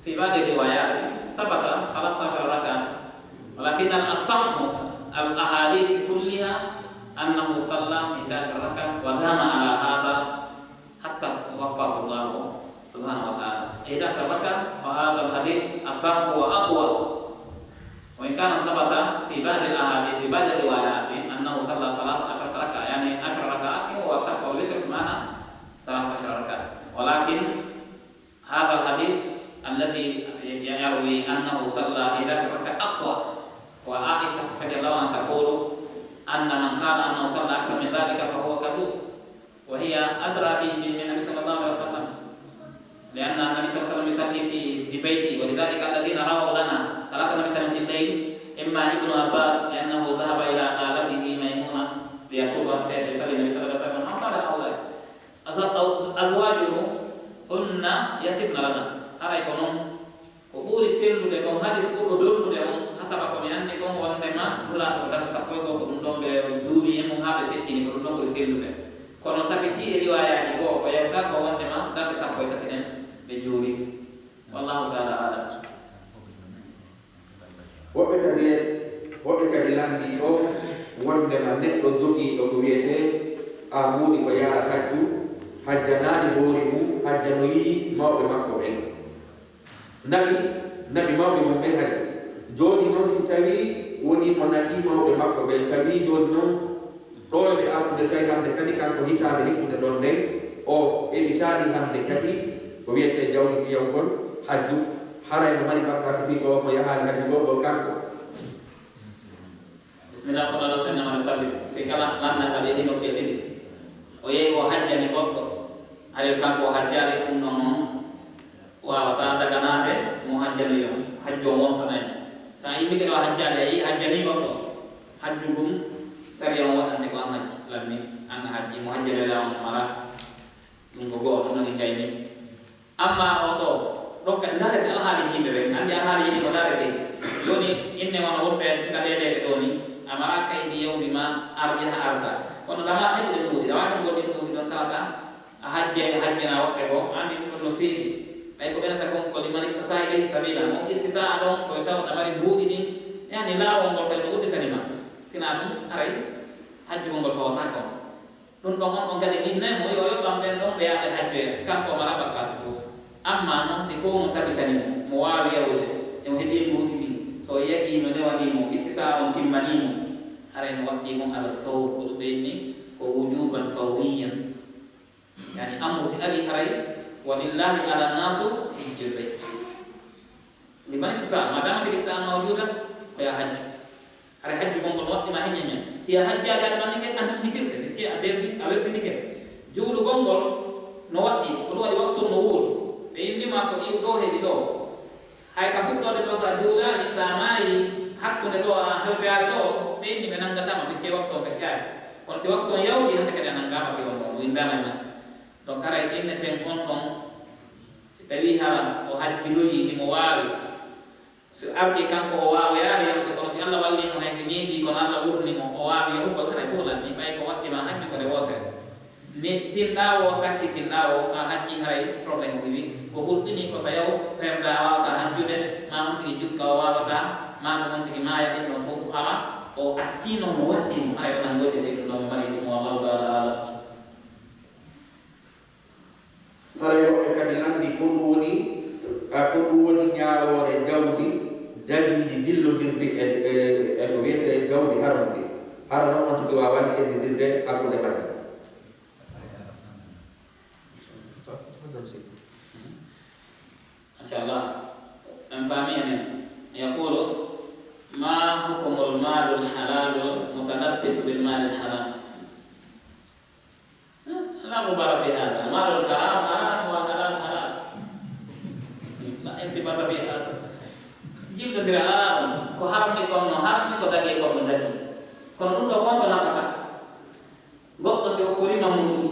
في بعض الروايات ثبت ثلاثة عشر ركعة، ولكن الأصح الأحاديث كلها أنه صلى إحدى عشر ركعة ودام على هذا حتى وفاه الله سبحانه وتعالى. إحدى عشر ركعة، وهذا الحديث أصح وأقوى. وإن كان ثبت في بعض الأحاديث، في بعض الروايات، أنه صلى ثلاث عشرة ركعة، يعني عشر ركعات، وهو الشفع والوتر بمعنى ثلاث عشرة ركعة. ولكن هذا الحديث الذي ي-، يروي أنه صلى إحدى عشرة ركعة أقوى. وعائشة رضي الله عنها تقول أن من قال أنه صلى أكثر من ذلك فهو كذوب. وهي أدرى ب-، ب-، بالنبي صلى الله عليه وسلم. لأن النبي صلى الله عليه وسلم يصلي في، في بيته، ولذلك الذين رووا لنا صلاة النبي صلى الله عليه وسلم في الليل إما ابن عباس لأنه ذهب إلى خالته ميمونة ليشوفها كيف يصلي النبي صلى الله عليه وسلم، أو قال هؤلاء. أز-، أو أزواجه هن يصفن لنا. Haray ko non. Ko ɓuri sellude kon, hadis ɓurɗo dolnude on, hasaba ko mi anndi kon, wonndema Nulaaɗo ko darɗe sappo e goo, ko ɗum ɗon ɓe duuɓi e mum haa ɓe feƴƴini, ko ɗum ɗon ɓuri sellude. Kono tabitii e riwaayaaji goo, ko yewta ko wonndema darɗe sappo e tati ɗen ɓe juuli. Wallahu ta'ala a'lam. Woɓɓe kadi, woɓɓe kadi lanndii ɗoo, wonndema neɗɗo jogiiɗo ko wiyetee a mbuuɗi ko yaara hajju, hajjanaani hoore mum, hajjanoyii mawɓe makko ɓen. Naɓi, naɓi mawɓe mum ɓen hajju. Jooni non, si tawii wonii mo naɓii mawɓe makko ɓen, tawii jooni non ɗoo e ɓe artude, tawi hannde kadi kanko hitaande hikkunde ɗon nden, o eɓitaali hannde kadi ko wiyetee jawdi fii yahugol hajju, haray no mari bakkaatu fii ko mo yahaali hajju goo ngol kanko? Bismillah, sallallahu alaihi wasallam, wa sallim. Fii kala lanndal ngal yehi nokkeeli ɗiɗi. O yehi o hajjani goɗɗo. Ari kanko o hajjaali, ɗum ɗon non waawataa daganaade mo hajjani yo. Hajju on wontanay mo. Sa immike ɗo hajjaali, a yehi hajjani goɗɗo. Hajju ngun, sariya on waɗante ko an hajji. Lanni, an hajji, mo hajjani on mara. Ɗum ko go'o, ɗum woni gayni. Amma o ɗoo, ɗon kadi ndaarete alhaali yimɓe ɓen, anndi alhaali yimɓe ko ndaarete. Jooni, inne wano wonɓe cukaleleeɓe ɗoo ni, a mara kaydi yawdi ma ar yaha arta. Kono dama heɓude mbuuɗi, dama heɓugol ɗin mbuuɗi ɗon tawata, a hajje, a hajjina woɓɓe goo, anndi ɗum ɗon no seedi. Ɓay ko ɓenata kon ko liman istata ilayhi sabila, mo istita ɗon, ko taw ɗa mari mbuuɗi ɗin, yani laawol ngol kadi no udditani ma. Sina ɗum, aray, hajjugol ngol fawataa kon. Ɗum ɗon on, on kadi innay mo yo yoɓan ɓen ɗon ɓe yaha ɓe hajjoya, kanko o mara bakkaatu fus. Amma non si fow no tabitani mo, mo waawi yahude, e mo heɓii mbuuɗi ɗin, so o yahii no newanii mo, istita on timmanii mo, haray no waɗɗii mo alal fawr, ko ɗum ɓe inni ko wujuban fawriyan. Yani amru si ari haray, walillahi ala nasu hijjul bayt. Liman istata, ma dama kadi istata mawjuda, ko ya hajju. Haray hajju gon ngol no waɗɗi ma he ñaña. Si a hajjaali aɗa mannike, a nambitirte, puisque a defi, a welsitike. Juulugol ngol no waɗɗi, ko ɗum waɗi waktu no woodi. Ɓe inni ma ko iw ɗoo heɓi ɗoo. Hay ka fuɗɗoode ɗoo, sa juulaali, sa maayi, hakkunde ɗoo, a hewtoyaali ɗoo, ɓe inni ɓe nanngataa ma, puisque waktu on feƴƴaali. Kono si waktu on yawti, hannde kadi a nanngaama fii on ɗon, o winndaama e ma. Donc, haray inneten on ɗon, si tawii hara o hajjinoyi, himo waawi, si artii kanko o waawoyaali yahude, kono si Alla wallii mo, hay si neeɓii, kono Alla wurni mo, o waawi yahugol, haray fof lanni, ɓay ko waɗɗi ma hajju ko nde wootere. Ni tinɗaa woo, sakki tinɗaa woo, so a hajjii, haray problème o iwi. Ko hulɓinii ko tayaw perdaa, waawataa hajjude, maa on tigi jukka o waawataa, maa ko on tigi maaya, ɗin ɗon fof hara o acciino mo waɗɗii mo, haray o nanngoyte fii ɗum ɗon, mo mari ismu, wallahu taala alam. Masha Allah. En faami en. Yaqulu, ma hukumul malul halalu mutalabbisu bil malil haram? La ghubara fi hada. Malul haram haram wal halal halal. La iltibasa fi hada. Jillondira alaa ɗum. Ko haram ni kon no haram ni, ko dagi kon no dagi. Kono ɗum ɗo kon ko nafata. Goɗɗo si o ɓurima muuɗi,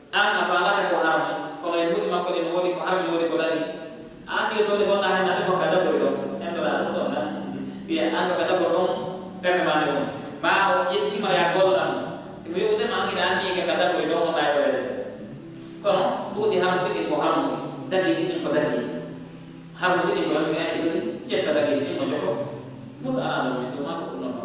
an a faalaka ko harmi, kono e muuɗi makko ɗin no woodi ko harmi, no woodi ko dagi. A anndi yo tooni gonɗa hen, ade ko ka dabori ɗon. Endoɗa ɗum ɗon, an. Wiya, an ko ka dabori ɗon, ɓernde ma nde ɗon. Ma o ƴettima ya gollan. Si mo yoɓude ma, an hiɗa anndi ka ka dabori ɗon, wonɗa e waɗede. Kono ɗuuɗi harmuɗi ɗin ko harmuɗi, dagiiɗi ɗin ko dagiiɗi. Harmuɗi ɗin ko yalti yaccitude, ƴetta dagiiɗi ɗin mo jogo. Fus alaa ɗon mi tuma ko ɗum ɗon.